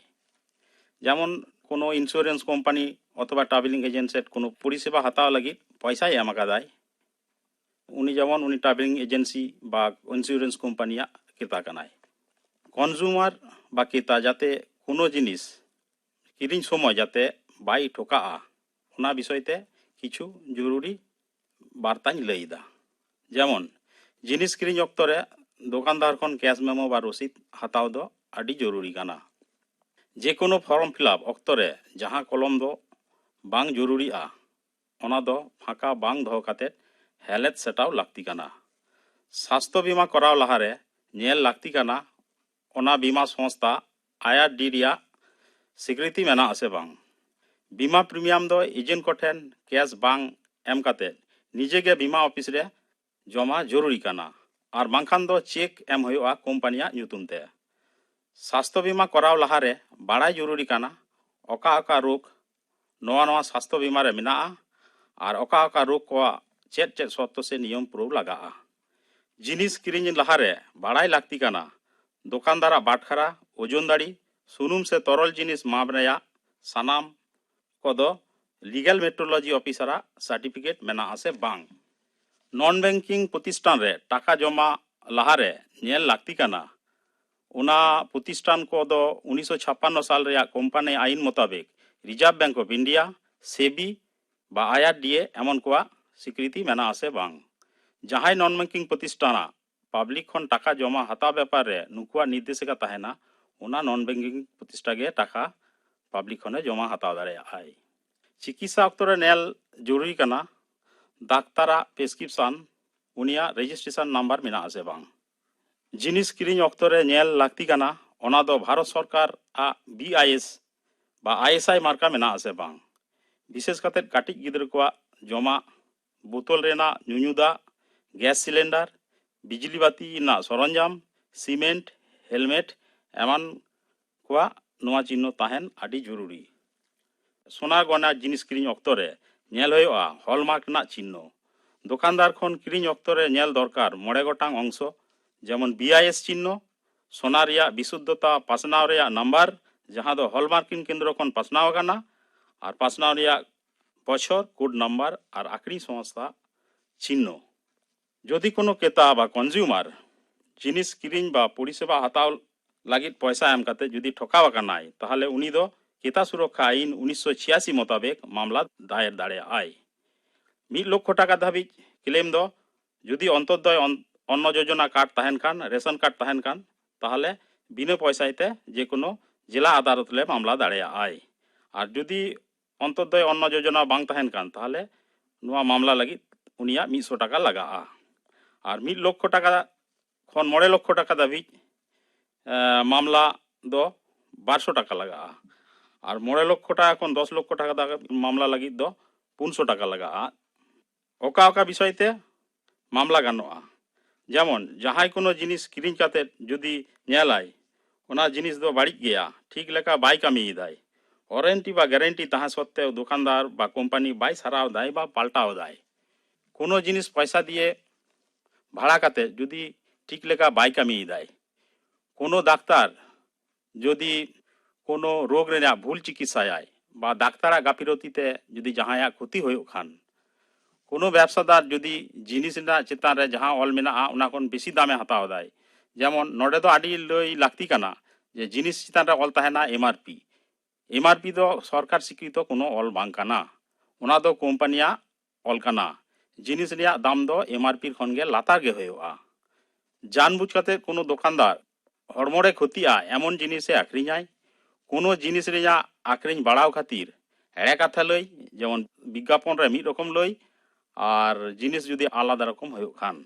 ᱡᱮᱢᱚᱱ ᱠᱳᱱᱳ ᱤᱱᱥᱩᱨᱮᱱᱥ ᱠᱳᱢᱯᱟᱱᱤ ᱚᱛᱷᱚᱵᱟ ᱴᱨᱟᱵᱷᱮᱞᱤᱝ ᱮᱡᱮᱱᱴ ᱥᱮᱫ ᱠᱳᱱᱳ ᱯᱚᱨᱤᱥᱮᱵᱟ ᱦᱟᱛᱟᱣ ᱞᱟᱹᱜᱤᱫ ᱯᱚᱭᱥᱟᱭ ᱮᱢ ᱟᱠᱟᱫᱟᱭ, ᱩᱱᱤ ᱡᱮᱢᱚᱱ ᱩᱱᱤ ᱴᱨᱟᱵᱷᱮᱞᱤᱝ ᱮᱡᱮᱱᱥᱤ ᱵᱟ ᱤᱱᱥᱩᱨᱮᱱᱥ ᱠᱳᱢᱯᱟᱱᱤᱭᱟᱜ ᱠᱨᱮᱛᱟ ᱠᱟᱱᱟᱭ᱾ ᱠᱚᱱᱡᱩᱢᱟᱨ ᱵᱟ ᱠᱨᱮᱛᱟ ᱡᱟᱛᱮ ᱠᱳᱱᱳ ᱡᱤᱱᱤᱥ ᱠᱤᱨᱤᱧ ᱥᱚᱢᱚᱭ ᱡᱟᱛᱮ ᱵᱟᱭ ᱴᱷᱚᱠᱟᱜᱼᱟ, ᱚᱱᱟ ᱵᱤᱥᱚᱭ ᱛᱮ ᱠᱤᱪᱷᱩ ᱡᱚᱨᱩᱨᱤ ᱵᱟᱨᱛᱟᱧ ᱞᱟᱹᱭ ᱮᱫᱟ᱾ ᱡᱮᱢᱚᱱ, ᱡᱤᱱᱤᱥ ᱠᱤᱨᱤᱧ ᱚᱠᱛᱚ ᱨᱮ ᱫᱚᱠᱟᱱᱫᱟᱨ ᱠᱷᱚᱱ ᱠᱮᱥ ᱢᱮᱢᱳ ᱵᱟ ᱨᱚᱥᱤᱫ ᱦᱟᱛᱟᱣ ᱫᱚ ᱟᱹᱰᱤ ᱡᱚᱨᱩᱨᱤ ᱠᱟᱱᱟ᱾ ᱡᱮᱠᱳᱱᱳ ᱯᱷᱚᱨᱢ ᱯᱷᱤᱞᱟᱯ ᱚᱠᱛᱚ ᱨᱮ ᱡᱟᱦᱟᱸ ᱠᱚᱞᱚᱢ ᱫᱚ ᱵᱟᱝ ᱡᱚᱨᱩᱨᱤᱜᱼᱟ, ᱚᱱᱟ ᱫᱚ ᱯᱷᱟᱸᱠᱟ ᱵᱟᱝ ᱫᱚᱦᱚ ᱠᱟᱛᱮ ᱦᱮᱞᱮᱛ ᱥᱮᱴᱟᱣ ᱞᱟᱹᱠᱛᱤ ᱠᱟᱱᱟ᱾ ᱥᱟᱥᱛᱷᱚ ᱵᱤᱢᱟ ᱠᱚᱨᱟᱣ ᱞᱟᱦᱟᱨᱮ ᱧᱮᱞ ᱞᱟᱹᱠᱛᱤ ᱠᱟᱱᱟ ᱚᱱᱟ ᱵᱤᱢᱟ ᱥᱚᱝᱥᱛᱷᱟ ᱟᱭᱟᱨ ᱰᱤ ᱨᱮᱭᱟᱜ ᱥᱤᱠᱨᱤᱛᱤ ᱢᱮᱱᱟᱜ ᱟᱥᱮ ᱵᱟᱝ᱾ ᱵᱤᱢᱟ ᱯᱨᱤᱢᱤᱭᱟᱢ ᱫᱚ ᱮᱡᱮᱱᱴ ᱠᱚᱴᱷᱮᱱ ᱠᱮᱥ ᱵᱟᱝ ᱮᱢ ᱠᱟᱛᱮ ᱱᱤᱡᱮ ᱜᱮ ᱵᱤᱢᱟ ᱚᱯᱷᱤᱥ ᱨᱮ ᱡᱚᱢᱟ ᱡᱚᱨᱩᱨᱤ ᱠᱟᱱᱟ, ᱟᱨ ᱵᱟᱝᱠᱷᱟᱱ ᱫᱚ ᱪᱮᱠ ᱮᱢ ᱦᱩᱭᱩᱜᱼᱟ ᱠᱳᱢᱯᱟᱱᱤᱭᱟᱜ ᱧᱩᱛᱩᱢ ᱛᱮ᱾ ᱥᱟᱥᱛᱷᱚ ᱵᱤᱢᱟ ᱠᱚᱨᱟᱣ ᱞᱟᱦᱟᱨᱮ ᱵᱟᱲᱟᱭ ᱡᱚᱨᱩᱨᱤ ᱠᱟᱱᱟ ᱚᱠᱟ ᱚᱠᱟ ᱨᱳᱜᱽ ᱱᱚᱣᱟ ᱱᱚᱣᱟ ᱥᱟᱥᱛᱷᱚ ᱵᱤᱢᱟ ᱨᱮ ᱢᱮᱱᱟᱜᱼᱟ ᱟᱨ ᱚᱠᱟ ᱚᱠᱟ ᱨᱳᱜᱽ ᱠᱚᱣᱟᱜ ᱪᱮᱫ ᱪᱮᱫ ᱥᱚᱨᱛᱚ ᱥᱮ ᱱᱤᱭᱚᱢ ᱯᱩᱨᱟᱹᱣ ᱞᱟᱜᱟᱜᱼᱟ᱾ ᱡᱤᱱᱤᱥ ᱠᱤᱨᱤᱧ ᱞᱟᱦᱟᱨᱮ ᱵᱟᱲᱟᱭ ᱞᱟᱹᱠᱛᱤ ᱠᱟᱱᱟ ᱫᱚᱠᱟᱱᱫᱟᱨᱟᱜ ᱵᱟᱴᱠᱷᱟᱨᱟ, ᱳᱡᱚᱱ ᱫᱟᱲᱤ, ᱥᱩᱱᱩᱢ ᱥᱮ ᱛᱚᱨᱚᱞ ᱡᱤᱱᱤᱥ ᱢᱟᱯ ᱨᱮᱭᱟᱜ ᱥᱟᱱᱟᱢ ᱠᱚᱫᱚ ᱞᱤᱜᱟᱞ ᱢᱮᱴᱨᱳᱞᱚᱡᱤ ᱚᱯᱷᱤᱥᱟᱨᱟᱜ ᱥᱟᱨᱴᱤᱯᱷᱤᱠᱮᱴ ᱢᱮᱱᱟᱜᱼᱟ ᱥᱮ ᱵᱟᱝ᱾ ᱱᱚᱱ ᱵᱮᱝᱠᱤᱝ ᱯᱨᱚᱛᱤᱥᱴᱷᱟᱱ ᱨᱮ ᱴᱟᱠᱟ ᱡᱚᱢᱟ ᱞᱟᱦᱟᱨᱮ ᱧᱮᱞ ᱞᱟᱹᱠᱛᱤ ᱠᱟᱱᱟ ᱚᱱᱟ ᱯᱨᱚᱛᱤᱥᱴᱷᱟᱱ ᱠᱚᱫᱚ ᱩᱱᱤᱥᱥᱚ ᱪᱷᱟᱯᱯᱟᱱᱱᱚ ᱥᱟᱞ ᱨᱮᱭᱟᱜ ᱠᱳᱢᱯᱟᱱᱤ ᱟᱭᱤᱱ ᱢᱳᱛᱟᱵᱮᱠ ᱨᱤᱡᱟᱨᱵᱷ ᱵᱮᱝᱠ ᱚᱯᱷ ᱤᱱᱰᱤᱭᱟ, ᱥᱮᱵᱤ ᱵᱟ ᱟᱭᱟᱨ ᱰᱤ ᱮ ᱮᱢᱚᱱ ᱠᱚᱣᱟᱜ ᱥᱤᱠᱨᱤᱛᱤ ᱢᱮᱱᱟᱜᱼᱟ ᱥᱮ ᱵᱟᱝ᱾ ᱡᱟᱦᱟᱸᱭ ᱱᱚᱱ ᱵᱮᱝᱠᱤᱝ ᱯᱨᱚᱛᱤᱥᱴᱷᱟᱱᱟᱜ ᱯᱟᱵᱽᱞᱤᱠ ᱠᱷᱚᱱ ᱴᱟᱠᱟ ᱡᱚᱢᱟ ᱦᱟᱛᱟᱣ ᱵᱮᱯᱟᱨ ᱨᱮ ᱱᱩᱠᱩᱣᱟᱜ ᱱᱤᱨᱫᱮᱥᱤᱠᱟ ᱛᱟᱦᱮᱱᱟ, ᱚᱱᱟ ᱱᱚᱱ ᱵᱮᱝᱠᱤᱝ ᱯᱨᱚᱛᱤᱥᱴᱷᱟ ᱜᱮ ᱴᱟᱠᱟ ᱯᱟᱵᱽᱞᱤᱠ ᱠᱷᱚᱱᱮ ᱡᱚᱢᱟ ᱦᱟᱛᱟᱣ ᱫᱟᱲᱮᱭᱟᱜᱼᱟᱭ᱾ ᱪᱤᱠᱤᱛᱥᱟ ᱚᱠᱛᱚ ᱨᱮ ᱧᱮᱞ ᱡᱚᱨᱩᱨᱤ ᱠᱟᱱᱟ, ᱰᱟᱠᱛᱟᱨᱟᱜ ᱯᱨᱮᱥᱠᱨᱤᱯᱥᱚᱱ, ᱩᱱᱤᱭᱟᱜ ᱨᱮᱡᱤᱥᱴᱨᱮᱥᱚᱱ ᱱᱟᱢᱵᱟᱨ ᱢᱮᱱᱟᱜ ᱟᱥᱮ ᱵᱟᱝ᱾ ᱡᱤᱱᱤᱥ ᱠᱤᱨᱤᱧ ᱚᱠᱛᱚ ᱨᱮ ᱧᱮᱞ ᱞᱟᱹᱠᱛᱤ ᱠᱟᱱᱟ, ᱚᱱᱟ ᱫᱚ ᱵᱷᱟᱨᱚᱛ ᱥᱚᱨᱠᱟᱨ ᱟᱜ ᱵᱤ ᱟᱭ ᱮᱥ ᱵᱟ ᱟᱭ ᱮᱥ ᱟᱭ ᱢᱟᱨᱠᱟ ᱢᱮᱱᱟᱜ ᱟᱥᱮ ᱵᱟᱝ᱾ ᱵᱤᱥᱮᱥ ᱠᱟᱛᱮ ᱠᱟᱹᱴᱤᱡ ᱜᱤᱫᱽᱨᱟᱹ ᱠᱚᱣᱟᱜ ᱡᱚᱢᱟᱜ, ᱵᱳᱛᱚᱞ ᱨᱮᱱᱟᱜ ᱧᱩᱧᱩ ᱫᱟᱜ, ᱜᱮᱥ ᱥᱤᱞᱤᱱᱰᱟᱨ, ᱵᱤᱡᱽᱞᱤ ᱵᱟᱹᱛᱤ ᱨᱮᱱᱟᱜ ᱥᱚᱨᱚᱧᱡᱟᱢ, ᱥᱤᱢᱮᱱᱴ, ᱦᱮᱞᱢᱮᱴ ᱮᱢᱟᱱ ᱠᱚᱣᱟᱜ ᱱᱚᱣᱟ ᱪᱤᱱᱦᱚ ᱛᱟᱦᱮᱱ ᱟᱹᱰᱤ ᱡᱚᱨᱩᱨᱤ᱾ ᱥᱚᱱᱟ ᱜᱚᱭᱱᱟ ᱡᱤᱱᱤᱥ ᱠᱤᱨᱤᱧ ᱚᱠᱛᱚ ᱨᱮ ᱧᱮᱞ ᱦᱩᱭᱩᱜᱼᱟ ᱦᱚᱞᱢᱟᱨᱠ ᱨᱮᱱᱟᱜ ᱪᱤᱱᱦᱚ᱾ ᱫᱚᱠᱟᱱᱫᱟᱨ ᱠᱷᱚᱱ ᱠᱤᱨᱤᱧ ᱚᱠᱛᱚ ᱨᱮ ᱧᱮᱞ ᱫᱚᱨᱠᱟᱨ ᱢᱚᱬᱮ ᱜᱚᱴᱟᱝ ᱚᱝᱥᱚ, ᱡᱮᱢᱚᱱ ᱵᱤ ᱟᱭ ᱮᱥ ᱪᱤᱱᱦᱚ, ᱥᱚᱱᱟ ᱨᱮᱭᱟᱜ ᱵᱤᱥᱩᱫᱽᱫᱷᱚᱛᱟ ᱯᱟᱥᱱᱟᱣ ᱨᱮᱭᱟᱜ ᱱᱟᱢᱵᱟᱨ, ᱡᱟᱦᱟᱸ ᱫᱚ ᱦᱚᱞᱢᱟᱨᱠᱤᱝ ᱠᱮᱱᱫᱨᱚ ᱠᱷᱚᱱ ᱯᱟᱥᱱᱟᱣ ᱟᱠᱟᱱᱟ, ᱟᱨ ᱯᱟᱥᱱᱟᱣ ᱨᱮᱭᱟᱜ ᱵᱚᱪᱷᱚᱨ, ᱠᱳᱰ ᱱᱟᱢᱵᱟᱨ ᱟᱨ ᱟᱠᱷᱨᱤᱧ ᱥᱚᱝᱥᱛᱷᱟ ᱪᱤᱱᱦᱚ᱾ ᱡᱩᱫᱤ ᱠᱳᱱᱳ ᱠᱨᱮᱛᱟ ᱵᱟ ᱠᱚᱱᱡᱩᱢᱟᱨ ᱡᱤᱱᱤᱥ ᱠᱤᱨᱤᱧ ᱵᱟ ᱯᱚᱨᱤᱥᱮᱵᱟ ᱦᱟᱛᱟᱣ ᱞᱟᱹᱜᱤᱫ ᱯᱚᱭᱥᱟ ᱮᱢ ᱠᱟᱛᱮ ᱡᱩᱫᱤ ᱴᱷᱚᱠᱟᱣ ᱟᱠᱟᱱᱟᱭ, ᱛᱟᱦᱚᱞᱮ ᱩᱱᱤ ᱫᱚ ᱠᱨᱮᱛᱟ ᱥᱩᱨᱚᱠᱠᱷᱟ ᱟᱹᱭᱤᱱ ᱩᱱᱤᱥᱥᱚ ᱪᱷᱤᱭᱟᱥᱤ ᱢᱚᱛᱟᱵᱮᱠ ᱢᱟᱢᱞᱟ ᱫᱟᱭᱮᱨ ᱫᱟᱲᱮᱭᱟᱜᱼᱟᱭ᱾ ᱢᱤᱫ ᱞᱚᱠᱠᱷᱚ ᱴᱟᱠᱟ ᱫᱷᱟᱹᱵᱤᱡ ᱠᱞᱮᱢ ᱫᱚ ᱡᱩᱫᱤ ᱚᱱᱛᱳᱫᱚᱭ ᱚᱱ-, ᱚᱱᱱᱚ ᱡᱳᱡᱚᱱᱟ ᱠᱟᱨᱰ ᱛᱟᱦᱮᱱ ᱠᱷᱟᱱ, ᱨᱮᱥᱚᱱ ᱠᱟᱨᱰ ᱛᱟᱦᱮᱱ ᱠᱷᱟᱱ, ᱛᱟᱦᱚᱞᱮ ᱵᱤᱱᱟᱹ ᱯᱚᱭᱥᱟ ᱛᱮ ᱡᱮ ᱠᱳᱱᱳ ᱡᱮᱞᱟ ᱟᱫᱟᱞᱚᱛ ᱨᱮ ᱢᱟᱢᱞᱟ ᱫᱟᱲᱮᱭᱟᱜᱼᱟᱭ᱾ ᱟᱨ ᱡᱩᱫᱤ ᱚᱱᱛᱳᱫᱚᱭ ᱚᱱᱱᱚ ᱡᱳᱡᱚᱱᱟ ᱵᱟᱝ ᱛᱟᱦᱮᱱ ᱠᱷᱟᱱ, ᱛᱟᱦᱚᱞᱮ ᱱᱚᱣᱟ ᱢᱟᱢᱞᱟ ᱞᱟᱹᱜᱤᱫ ᱩᱱᱤᱭᱟᱜ ᱢᱤᱫᱥᱚ ᱴᱟᱠᱟ ᱞᱟᱜᱟᱜᱼᱟ᱾ ᱟᱨ ᱢᱤᱫ ᱞᱚᱠᱠᱷᱚ ᱴᱟᱠᱟ ᱠᱷᱚᱱ ᱢᱚᱬᱮ ᱞᱚᱠᱠᱷᱚ ᱴᱟᱠᱟ ᱫᱷᱟᱹᱵᱤᱡ, ᱮ, ᱢᱟᱢᱞᱟ ᱫᱚ ᱵᱟᱨᱥᱚ ᱴᱟᱠᱟ ᱞᱟᱜᱟᱜᱼᱟ᱾ ᱟᱨ ᱢᱚᱬᱮ ᱞᱚᱠᱠᱷᱚ ᱴᱟᱠᱟ ᱠᱷᱚᱱ ᱫᱚᱥ ᱞᱚᱠᱠᱷᱚ ᱴᱟᱠᱟ ᱫᱷᱟᱹᱵᱤᱡ ᱢᱟᱢᱞᱟ ᱞᱟᱹᱜᱤᱫ ᱫᱚ ᱯᱩᱱᱥᱚ ᱴᱟᱠᱟ ᱞᱟᱜᱟᱜᱼᱟ᱾ ᱚᱠᱟ ᱚᱠᱟ ᱵᱤᱥᱚᱭ ᱛᱮ ᱢᱟᱢᱞᱟ ᱜᱟᱱᱚᱜᱼᱟ? ᱡᱮᱢᱚᱱ, ᱡᱟᱦᱟᱸᱭ ᱠᱳᱱᱳ ᱡᱤᱱᱤᱥ ᱠᱤᱨᱤᱧ ᱠᱟᱛᱮ ᱡᱩᱫᱤ ᱧᱮᱞᱟᱭ, ᱚᱱᱟ ᱡᱤᱱᱤᱥ ᱫᱚ ᱵᱟᱹᱲᱤᱡ ᱜᱮᱭᱟ, ᱴᱷᱤᱠ ᱞᱮᱠᱟ ᱵᱟᱭ ᱠᱟᱹᱢᱤᱭᱮᱫᱟᱭ, ᱳᱣᱟᱨᱮᱱᱴᱤ ᱵᱟ ᱜᱟᱨᱮᱱᱴᱤ ᱛᱟᱦᱮᱸ ᱥᱚᱛᱛᱮᱣ ᱫᱚᱠᱟᱱᱫᱟᱨ ᱵᱟ ᱠᱳᱢᱯᱟᱱᱤ ᱵᱟᱭ ᱥᱟᱨᱟᱣ ᱫᱟᱭ ᱵᱟ ᱯᱟᱞᱴᱟᱣ ᱫᱟᱭ, ᱠᱳᱱᱳ ᱡᱤᱱᱤᱥ ᱯᱚᱭᱥᱟ ᱫᱤᱭᱮ ᱵᱷᱟᱲᱟ ᱠᱟᱛᱮ ᱡᱩᱫᱤ ᱴᱷᱤᱠ ᱞᱮᱠᱟ ᱵᱟᱭ ᱠᱟᱹᱢᱤᱭᱮᱫᱟᱭ, ᱠᱳᱱᱳ ᱰᱟᱠᱛᱟᱨ ᱡᱩᱫᱤ ᱠᱳᱱᱳ ᱨᱳᱜᱽ ᱨᱮᱱᱟᱜ ᱵᱷᱩᱞ ᱪᱤᱠᱤᱛᱥᱟᱭᱟᱭ ᱵᱟ ᱰᱟᱠᱛᱟᱨᱟᱜ ᱜᱟᱯᱷᱤᱞᱚᱛᱤ ᱛᱮ ᱡᱩᱫᱤ ᱡᱟᱦᱟᱸᱭᱟᱜ ᱠᱷᱚᱛᱤ ᱦᱩᱭᱩᱜ ᱠᱷᱟᱱ, ᱠᱳᱱᱳ ᱵᱮᱵᱥᱟᱫᱟᱨ ᱡᱩᱫᱤ ᱡᱤᱱᱤᱥ ᱨᱮᱱᱟᱜ ᱪᱮᱛᱟᱱ ᱨᱮ ᱡᱟᱦᱟᱸ ᱚᱞ ᱢᱮᱱᱟᱜᱼᱟ, ᱚᱱᱟ ᱠᱷᱚᱱ ᱵᱮᱥᱤ ᱫᱟᱢᱮ ᱦᱟᱛᱟᱣ ᱮᱫᱟᱭ, ᱡᱮᱢᱚᱱ ᱱᱚᱰᱮ ᱫᱚ ᱟᱹᱰᱤ ᱞᱟᱹᱭ ᱞᱟᱹᱠᱛᱤ ᱠᱟᱱᱟ ᱡᱮ ᱡᱤᱱᱤᱥ ᱪᱮᱛᱟᱱ ᱨᱮ ᱚᱞ ᱛᱟᱦᱮᱱᱟ ᱮᱢ ᱟᱨ ᱯᱤ᱾ ᱮᱢ ᱟᱨ ᱯᱤ ᱫᱚ ᱥᱚᱨᱠᱟᱨ ᱥᱤᱠᱨᱤᱛᱚ ᱠᱳᱱᱳ ᱚᱞ ᱵᱟᱝ ᱠᱟᱱᱟ, ᱚᱱᱟ ᱫᱚ ᱠᱳᱢᱯᱟᱱᱤᱭᱟᱜ ᱚᱞ ᱠᱟᱱᱟ᱾ ᱡᱤᱱᱤᱥ ᱨᱮᱭᱟᱜ ᱫᱟᱢ ᱫᱚ ᱮᱢ ᱟᱨ ᱯᱤ ᱠᱷᱚᱱ ᱜᱮ ᱞᱟᱛᱟᱨ ᱜᱮ ᱦᱩᱭᱩᱜᱼᱟ᱾ ᱡᱟᱱᱵᱩᱡ ᱠᱟᱛᱮ ᱠᱳᱱᱳ ᱫᱚᱠᱟᱱᱫᱟᱨ ᱦᱚᱲᱢᱚ ᱨᱮ ᱠᱷᱚᱛᱤᱜᱼᱟ ᱮᱢᱚᱱ ᱡᱤᱱᱤᱥᱮ ᱟᱠᱷᱨᱤᱧᱟᱭ᱾ ᱠᱳᱱᱳ ᱡᱤᱱᱤᱥ ᱨᱮᱭᱟᱜ ᱟᱠᱷᱨᱤᱧ ᱵᱟᱲᱟᱣ ᱠᱷᱟᱹᱛᱤᱨ ᱮᱲᱮ ᱠᱟᱛᱷᱟ ᱞᱟᱹᱭ, ᱡᱮᱢᱚᱱ ᱵᱤᱜᱽᱜᱟᱯᱚᱱ ᱨᱮ ᱢᱤᱫ ᱨᱚᱠᱚᱢ ᱞᱟᱹᱭ ᱟᱨ ᱡᱤᱱᱤᱥ ᱡᱩᱫᱤ ᱟᱞᱟᱫᱟ ᱨᱚᱠᱚᱢ ᱦᱩᱭᱩᱜ ᱠᱷᱟᱱ᱾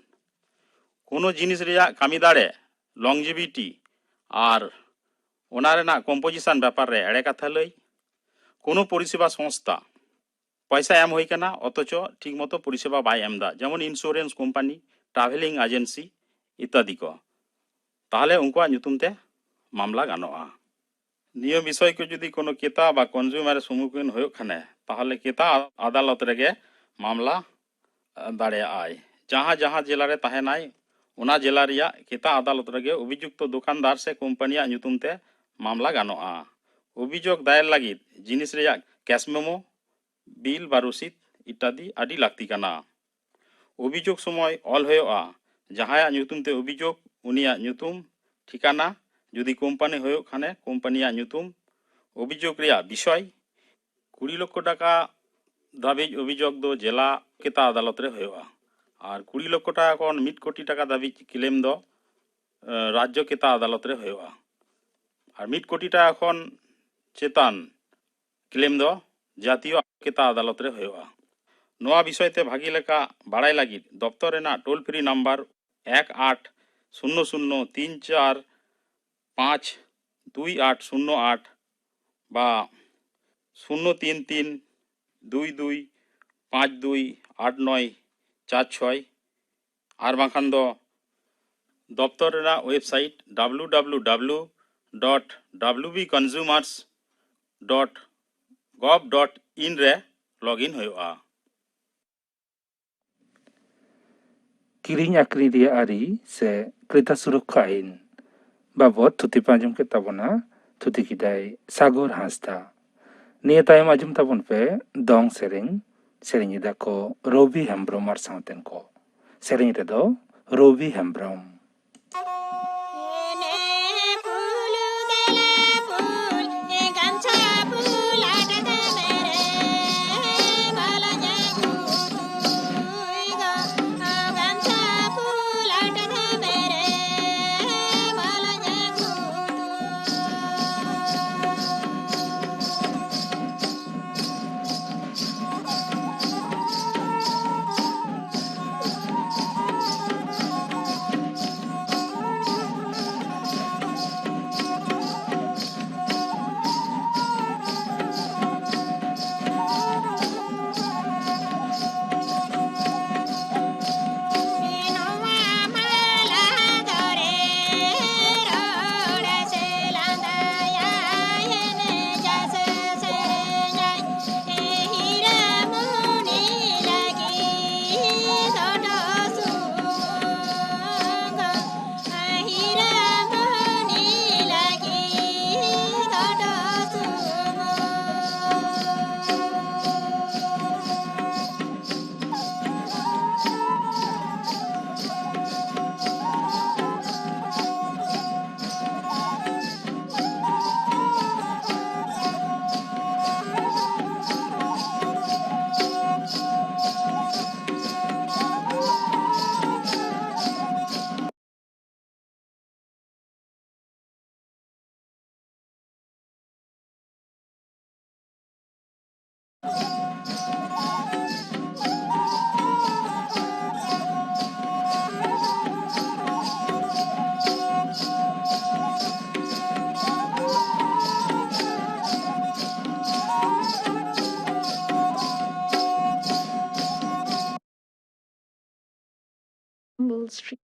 ᱠᱳᱱᱳ ᱡᱤᱱᱤᱥ ᱨᱮᱭᱟᱜ ᱠᱟᱹᱢᱤ ᱫᱟᱲᱮ, longevity ᱟᱨ ᱚᱱᱟ ᱨᱮᱱᱟᱜ composition ᱵᱮᱯᱟᱨ ᱨᱮ ᱮᱲᱮ ᱠᱟᱛᱷᱟ ᱞᱟᱹᱭ᱾ ᱠᱳᱱᱳ ᱯᱚᱨᱤᱥᱮᱵᱟ ᱥᱚᱝᱥᱛᱷᱟ ᱯᱚᱭᱥᱟ ᱮᱢ ᱦᱩᱭ ᱠᱟᱱᱟ ᱚᱛᱷᱚᱪᱚ ᱴᱷᱤᱠ ᱢᱚᱛᱚ ᱯᱚᱨᱤᱥᱮᱵᱟ ᱵᱟᱭ ᱮᱢ ᱮᱫᱟ, ᱡᱮᱢᱚᱱ insurance company, travelling agency ᱤᱛᱛᱟᱫᱤ ᱠᱚ, ᱛᱟᱦᱚᱞᱮ ᱩᱱᱠᱩᱣᱟᱜ ᱧᱩᱛᱩᱢ ᱛᱮ ᱢᱟᱢᱞᱟ ᱜᱟᱱᱚᱜᱼᱟ᱾ ᱱᱤᱭᱟᱹ ᱵᱤᱥᱚᱭ ᱠᱚ ᱡᱩᱫᱤ ᱠᱳᱱᱳ ᱠᱮᱛᱟ ᱵᱟ consumer ᱮ ᱥᱚᱢᱢᱩᱠᱷᱤᱱ ᱦᱩᱭᱩᱜ ᱠᱷᱟᱱᱮ, ᱛᱟᱦᱚᱞᱮ ᱠᱮᱛᱟ ᱟᱫᱟᱞᱚᱛ ᱨᱮᱜᱮ ᱢᱟᱢᱞᱟ ᱫᱟᱲᱮᱭᱟᱜᱼᱟᱭ᱾ ᱡᱟᱦᱟᱸ ᱡᱟᱦᱟᱸ ᱡᱮᱞᱟ ᱨᱮ ᱛᱟᱦᱮᱱᱟᱭ, ᱚᱱᱟ ᱡᱮᱞᱟ ᱨᱮᱭᱟᱜ ᱠᱮᱛᱟ ᱟᱫᱟᱞᱚᱛ ᱨᱮᱜᱮ ᱚᱵᱷᱤᱡᱩᱠᱛᱚ ᱫᱚᱠᱟᱱᱫᱟᱨ ᱥᱮ ᱠᱳᱢᱯᱟᱱᱤᱭᱟᱜ ᱧᱩᱛᱩᱢ ᱛᱮ ᱢᱟᱢᱞᱟ ᱜᱟᱱᱚᱜᱼᱟ᱾ ᱚᱵᱷᱤᱡᱳᱜᱽ ᱫᱟᱭᱮᱨ ᱞᱟᱹᱜᱤᱫ ᱡᱤᱱᱤᱥ ᱨᱮᱭᱟᱜ cash memo, ᱵᱤᱞ ᱵᱟ ᱨᱚᱥᱤᱫ ᱤᱛᱛᱟᱫᱤ ᱟᱹᱰᱤ ᱞᱟᱹᱠᱛᱤ ᱠᱟᱱᱟ᱾ ᱚᱵᱷᱤᱡᱳᱜᱽ ᱥᱚᱢᱚᱭ ᱚᱞ ᱦᱩᱭᱩᱜᱼᱟ, ᱡᱟᱦᱟᱸᱭᱟᱜ ᱧᱩᱛᱩᱢ ᱛᱮ ᱚᱵᱷᱤᱡᱳᱜᱽ, ᱩᱱᱤᱭᱟᱜ ᱧᱩᱛᱩᱢ, ᱴᱷᱤᱠᱟᱱᱟ, ᱡᱩᱫᱤ ᱠᱳᱢᱯᱟᱱᱤ ᱦᱩᱭᱩᱜ ᱠᱷᱟᱱᱮ ᱠᱳᱢᱯᱟᱱᱤᱭᱟᱜ ᱧᱩᱛᱩᱢ, ᱚᱵᱷᱤᱡᱳᱜᱽ ᱨᱮᱭᱟᱜ ᱵᱤᱥᱚᱭ᱾ ᱠᱩᱲᱤ ᱞᱚᱠᱠᱷᱚ ᱴᱟᱠᱟ ᱫᱷᱟᱹᱵᱤᱡ ᱚᱵᱷᱤᱡᱳᱜᱽ ᱫᱚ ᱡᱮᱞᱟ ᱠᱮᱛᱟ ᱟᱫᱟᱞᱚᱛ ᱨᱮ ᱦᱩᱭᱩᱜᱼᱟ᱾ ᱟᱨ ᱠᱩᱲᱤ ᱞᱚᱠᱠᱷᱚ ᱴᱟᱠᱟ ᱠᱷᱚᱱ ᱢᱤᱫ ᱠᱳᱴᱤ ᱴᱟᱠᱟ ᱫᱷᱟᱹᱵᱤᱡ ᱠᱞᱮᱢ ᱫᱚ, ᱮ, ᱨᱟᱡᱽᱡᱚ ᱠᱮᱛᱟ ᱟᱫᱟᱞᱚᱛ ᱨᱮ ᱦᱩᱭᱩᱜᱼᱟ᱾ ᱟᱨ ᱢᱤᱫ ᱠᱳᱴᱤ ᱴᱟᱠᱟ ᱠᱷᱚᱱ ᱪᱮᱛᱟᱱ ᱠᱞᱮᱢ ᱫᱚ ᱡᱟᱹᱛᱤᱭᱚ ᱠᱮᱛᱟ ᱟᱫᱟᱞᱚᱛ ᱨᱮ ᱦᱩᱭᱩᱜᱼᱟ᱾ ᱱᱚᱣᱟ ᱵᱤᱥᱚᱭ ᱛᱮ ᱵᱷᱟᱹᱜᱤ ᱞᱮᱠᱟ ᱵᱟᱲᱟᱭ ᱞᱟᱹᱜᱤᱫ ᱫᱚᱯᱛᱚᱨ ᱨᱮᱱᱟᱜ toll free number ᱮᱠ ᱟᱴ ᱥᱩᱱᱱᱚ ᱥᱩᱱᱱᱚ ᱛᱤᱱ ᱪᱟᱨ ᱯᱟᱸᱪ ᱫᱩᱭ ᱟᱴ ᱥᱩᱱᱱᱚ ᱟᱴ ᱵᱟ ᱥᱩᱱᱱᱚ ᱛᱤᱱ ᱛᱤᱱ ᱫᱩᱭ ᱫᱩᱭ ᱯᱟᱸᱪ ᱫᱩᱭ ᱟᱴ ᱱᱚᱭ ᱪᱟᱨ ᱪᱷᱚᱭ, ᱟᱨ ᱵᱟᱝᱠᱷᱟᱱ ᱫᱚ ᱫᱚᱯᱛᱚᱨ ᱨᱮᱱᱟᱜ website W W W dot W B consumers dot gov dot in ᱨᱮ login ᱦᱩᱭᱩᱜᱼᱟ᱾ ᱠᱤᱨᱤᱧ ᱟᱹᱠᱷᱨᱤᱧ ᱨᱮᱭᱟᱜ ᱟᱹᱨᱤ ᱥᱮ ᱠᱨᱮᱛᱟ ᱥᱩᱨᱚᱠᱠᱷᱟ ᱟᱹᱭᱤᱱ ᱵᱟᱵᱚᱫ ᱛᱷᱩᱛᱤ ᱯᱮ ᱟᱸᱡᱚᱢ ᱠᱮᱫ ᱛᱟᱵᱚᱱᱟ᱾ ᱛᱷᱩᱛᱤ ᱠᱮᱫᱟᱭ ᱥᱟᱜᱚᱨ ᱦᱟᱸᱥᱫᱟ᱾ ᱱᱤᱭᱟᱹ ᱛᱟᱭᱚᱢ ᱟᱸᱡᱚᱢ ᱛᱟᱵᱚᱱ ᱯᱮ ᱫᱚᱝ ᱥᱮᱨᱮᱧ, ᱥᱮᱨᱮᱧ ᱮᱫᱟ ᱠᱚ ᱨᱚᱵᱤ ᱦᱮᱢᱵᱽᱨᱚᱢ ᱟᱨ ᱥᱟᱶᱛᱮᱱ ᱠᱚ᱾ ᱥᱮᱨᱮᱧ ᱨᱮᱫᱚ ᱨᱚᱵᱤ ᱦᱮᱢᱵᱽᱨᱚᱢ᱾ Humble Street.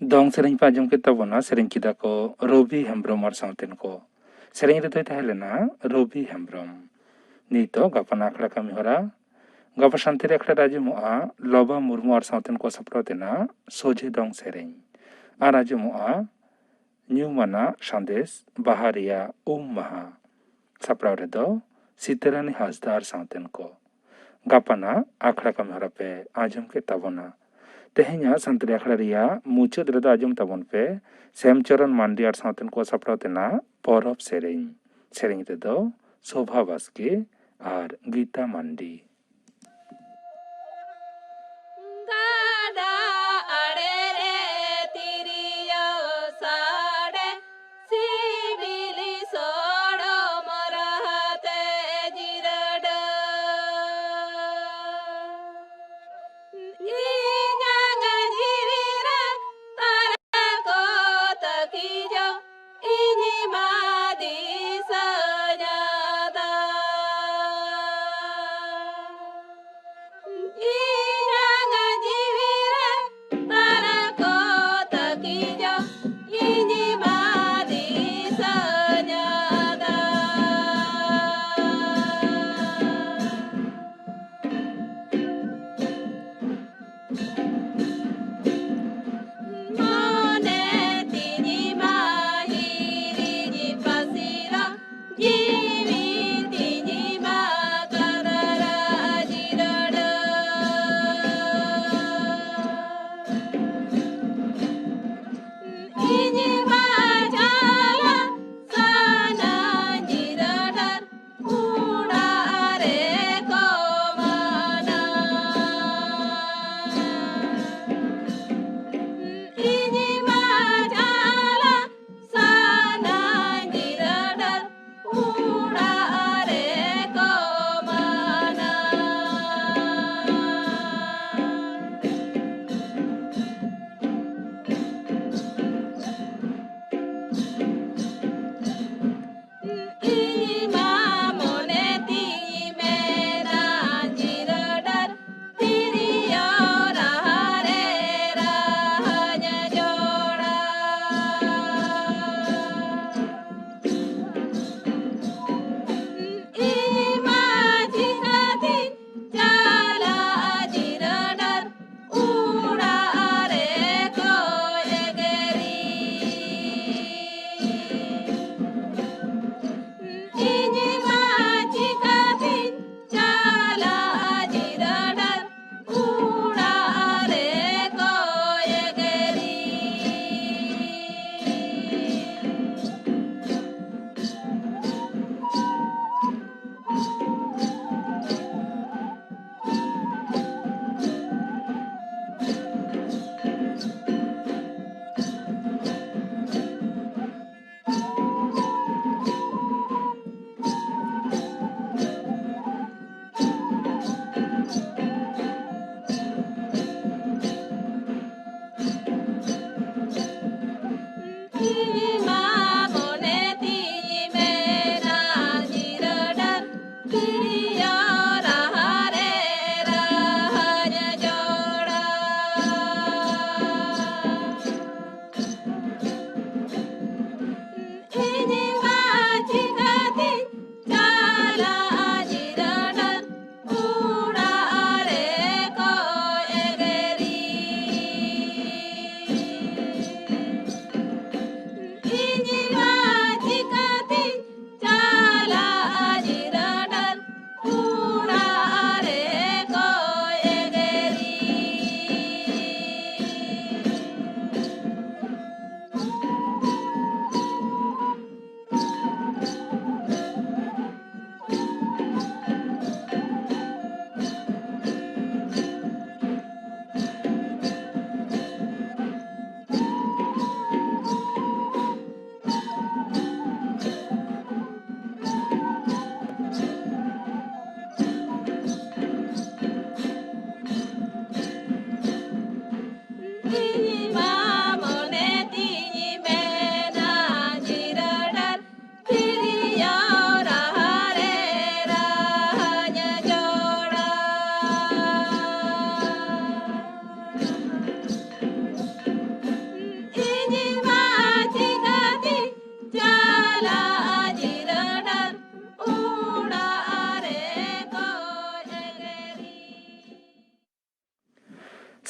ᱫᱚᱝ ᱥᱮᱨᱮᱧ ᱯᱮ ᱟᱸᱡᱚᱢ ᱠᱮᱫ ᱛᱟᱵᱚᱱᱟ, ᱥᱮᱨᱮᱧ ᱠᱮᱫᱟ ᱠᱚ ᱨᱚᱵᱤ ᱦᱮᱢᱵᱨᱚᱢ ᱟᱨ ᱥᱟᱶᱛᱮᱱ ᱠᱚ᱾ ᱥᱮᱨᱮᱧ ᱨᱮᱫᱚᱭ ᱛᱟᱦᱮᱸ ᱞᱮᱱᱟ ᱨᱚᱵᱤ ᱦᱮᱢᱵᱨᱚᱢ᱾ ᱱᱤᱛᱚᱜ ᱜᱟᱯᱟᱱ ᱟᱠᱷᱲᱟ ᱠᱟᱹᱢᱤ ᱦᱚᱨᱟ᱾ ᱜᱟᱯᱟ ᱥᱟᱱᱛᱟᱲᱤ ᱟᱠᱷᱲᱟ ᱨᱮ ᱟᱸᱡᱚᱢᱚᱜᱼᱟ ᱞᱚᱵᱟ ᱢᱩᱨᱢᱩ ᱟᱨ ᱥᱟᱶᱛᱮᱱ ᱠᱚ ᱥᱟᱯᱲᱟᱣ ᱛᱮᱱᱟᱜ ᱥᱚᱡᱷᱮ ᱫᱚᱝ ᱥᱮᱨᱮᱧ᱾ ᱟᱨ ᱟᱸᱡᱚᱢᱚᱜᱼᱟ ᱧᱩᱢᱟᱱᱟᱜ ᱥᱟᱸᱫᱮᱥ ᱵᱟᱦᱟ ᱨᱮᱭᱟᱜ ᱩᱢ ᱢᱟᱦᱟ᱾ ᱥᱟᱯᱲᱟᱣ ᱨᱮᱫᱚ ᱥᱤᱛᱟᱹᱨᱟᱱᱤ ᱦᱟᱸᱥᱫᱟ ᱟᱨ ᱥᱟᱶᱛᱮᱱ ᱠᱚ᱾ ᱜᱟᱯᱟᱱᱟᱜ ᱟᱠᱷᱲᱟ ᱠᱟᱹᱢᱤ ᱦᱚᱨᱟ ᱯᱮ ᱟᱸᱡᱚᱢ ᱠᱮᱫ ᱛᱟᱵᱚᱱᱟ᱾ ᱛᱮᱦᱮᱧᱟᱜ ᱥᱟᱱᱛᱟᱲᱤ ᱟᱠᱷᱲᱟ ᱨᱮᱭᱟᱜ ᱢᱩᱪᱟᱹᱫ ᱨᱮᱫᱚ ᱟᱸᱡᱚᱢ ᱛᱟᱵᱚᱱ ᱯᱮ ᱥᱮᱢᱪᱚᱨᱚᱱ ᱢᱟᱱᱰᱤ ᱟᱨ ᱥᱟᱶᱛᱮᱱ ᱠᱚ ᱥᱟᱯᱲᱟᱣ ᱛᱮᱱᱟᱜ ᱯᱚᱨᱚᱵᱽ ᱥᱮᱨᱮᱧ᱾ ᱥᱮᱨᱮᱧ ᱨᱮᱫᱚ ᱥᱳᱵᱷᱟ ᱵᱟᱥᱠᱮ ᱟᱨ ᱜᱤᱛᱟ ᱢᱟᱱᱰᱤ᱾ ᱜᱟᱰᱟ ᱟᱲᱮ ᱨᱮ ᱛᱤᱨᱭᱳ ᱥᱟᱶ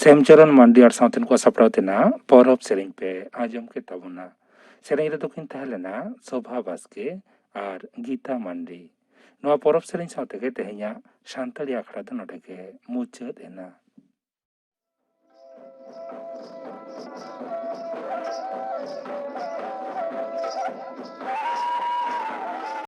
ᱥᱮᱢᱪᱚᱨᱚᱱ ᱢᱟᱱᱰᱤ ᱟᱨ ᱥᱟᱶᱛᱮ ᱱᱩᱠᱩᱣᱟᱜ ᱥᱟᱯᱲᱟᱣ ᱛᱮᱱᱟᱜ ᱯᱚᱨᱚᱵᱽ ᱥᱮᱨᱮᱧ ᱯᱮ ᱟᱸᱡᱚᱢ ᱠᱮᱫ ᱛᱟᱵᱚᱱᱟ᱾ ᱥᱮᱨᱮᱧ ᱨᱮᱫᱚ ᱠᱤᱱ ᱛᱟᱦᱮᱸ ᱞᱮᱱᱟ ᱥᱳᱵᱷᱟ ᱵᱟᱥᱠᱮ ᱟᱨ ᱜᱤᱛᱟ ᱢᱟᱱᱰᱤ᱾ ᱱᱚᱣᱟ ᱯᱚᱨᱚᱵᱽ ᱥᱮᱨᱮᱧ ᱥᱟᱶ ᱛᱮᱜᱮ ᱛᱮᱦᱮᱧᱟᱜ ᱥᱟᱱᱛᱟᱲᱤ ᱟᱠᱷᱲᱟ ᱫᱚ ᱱᱚᱰᱮ ᱜᱮ ᱢᱩᱪᱟᱹᱫ ᱮᱱᱟ᱾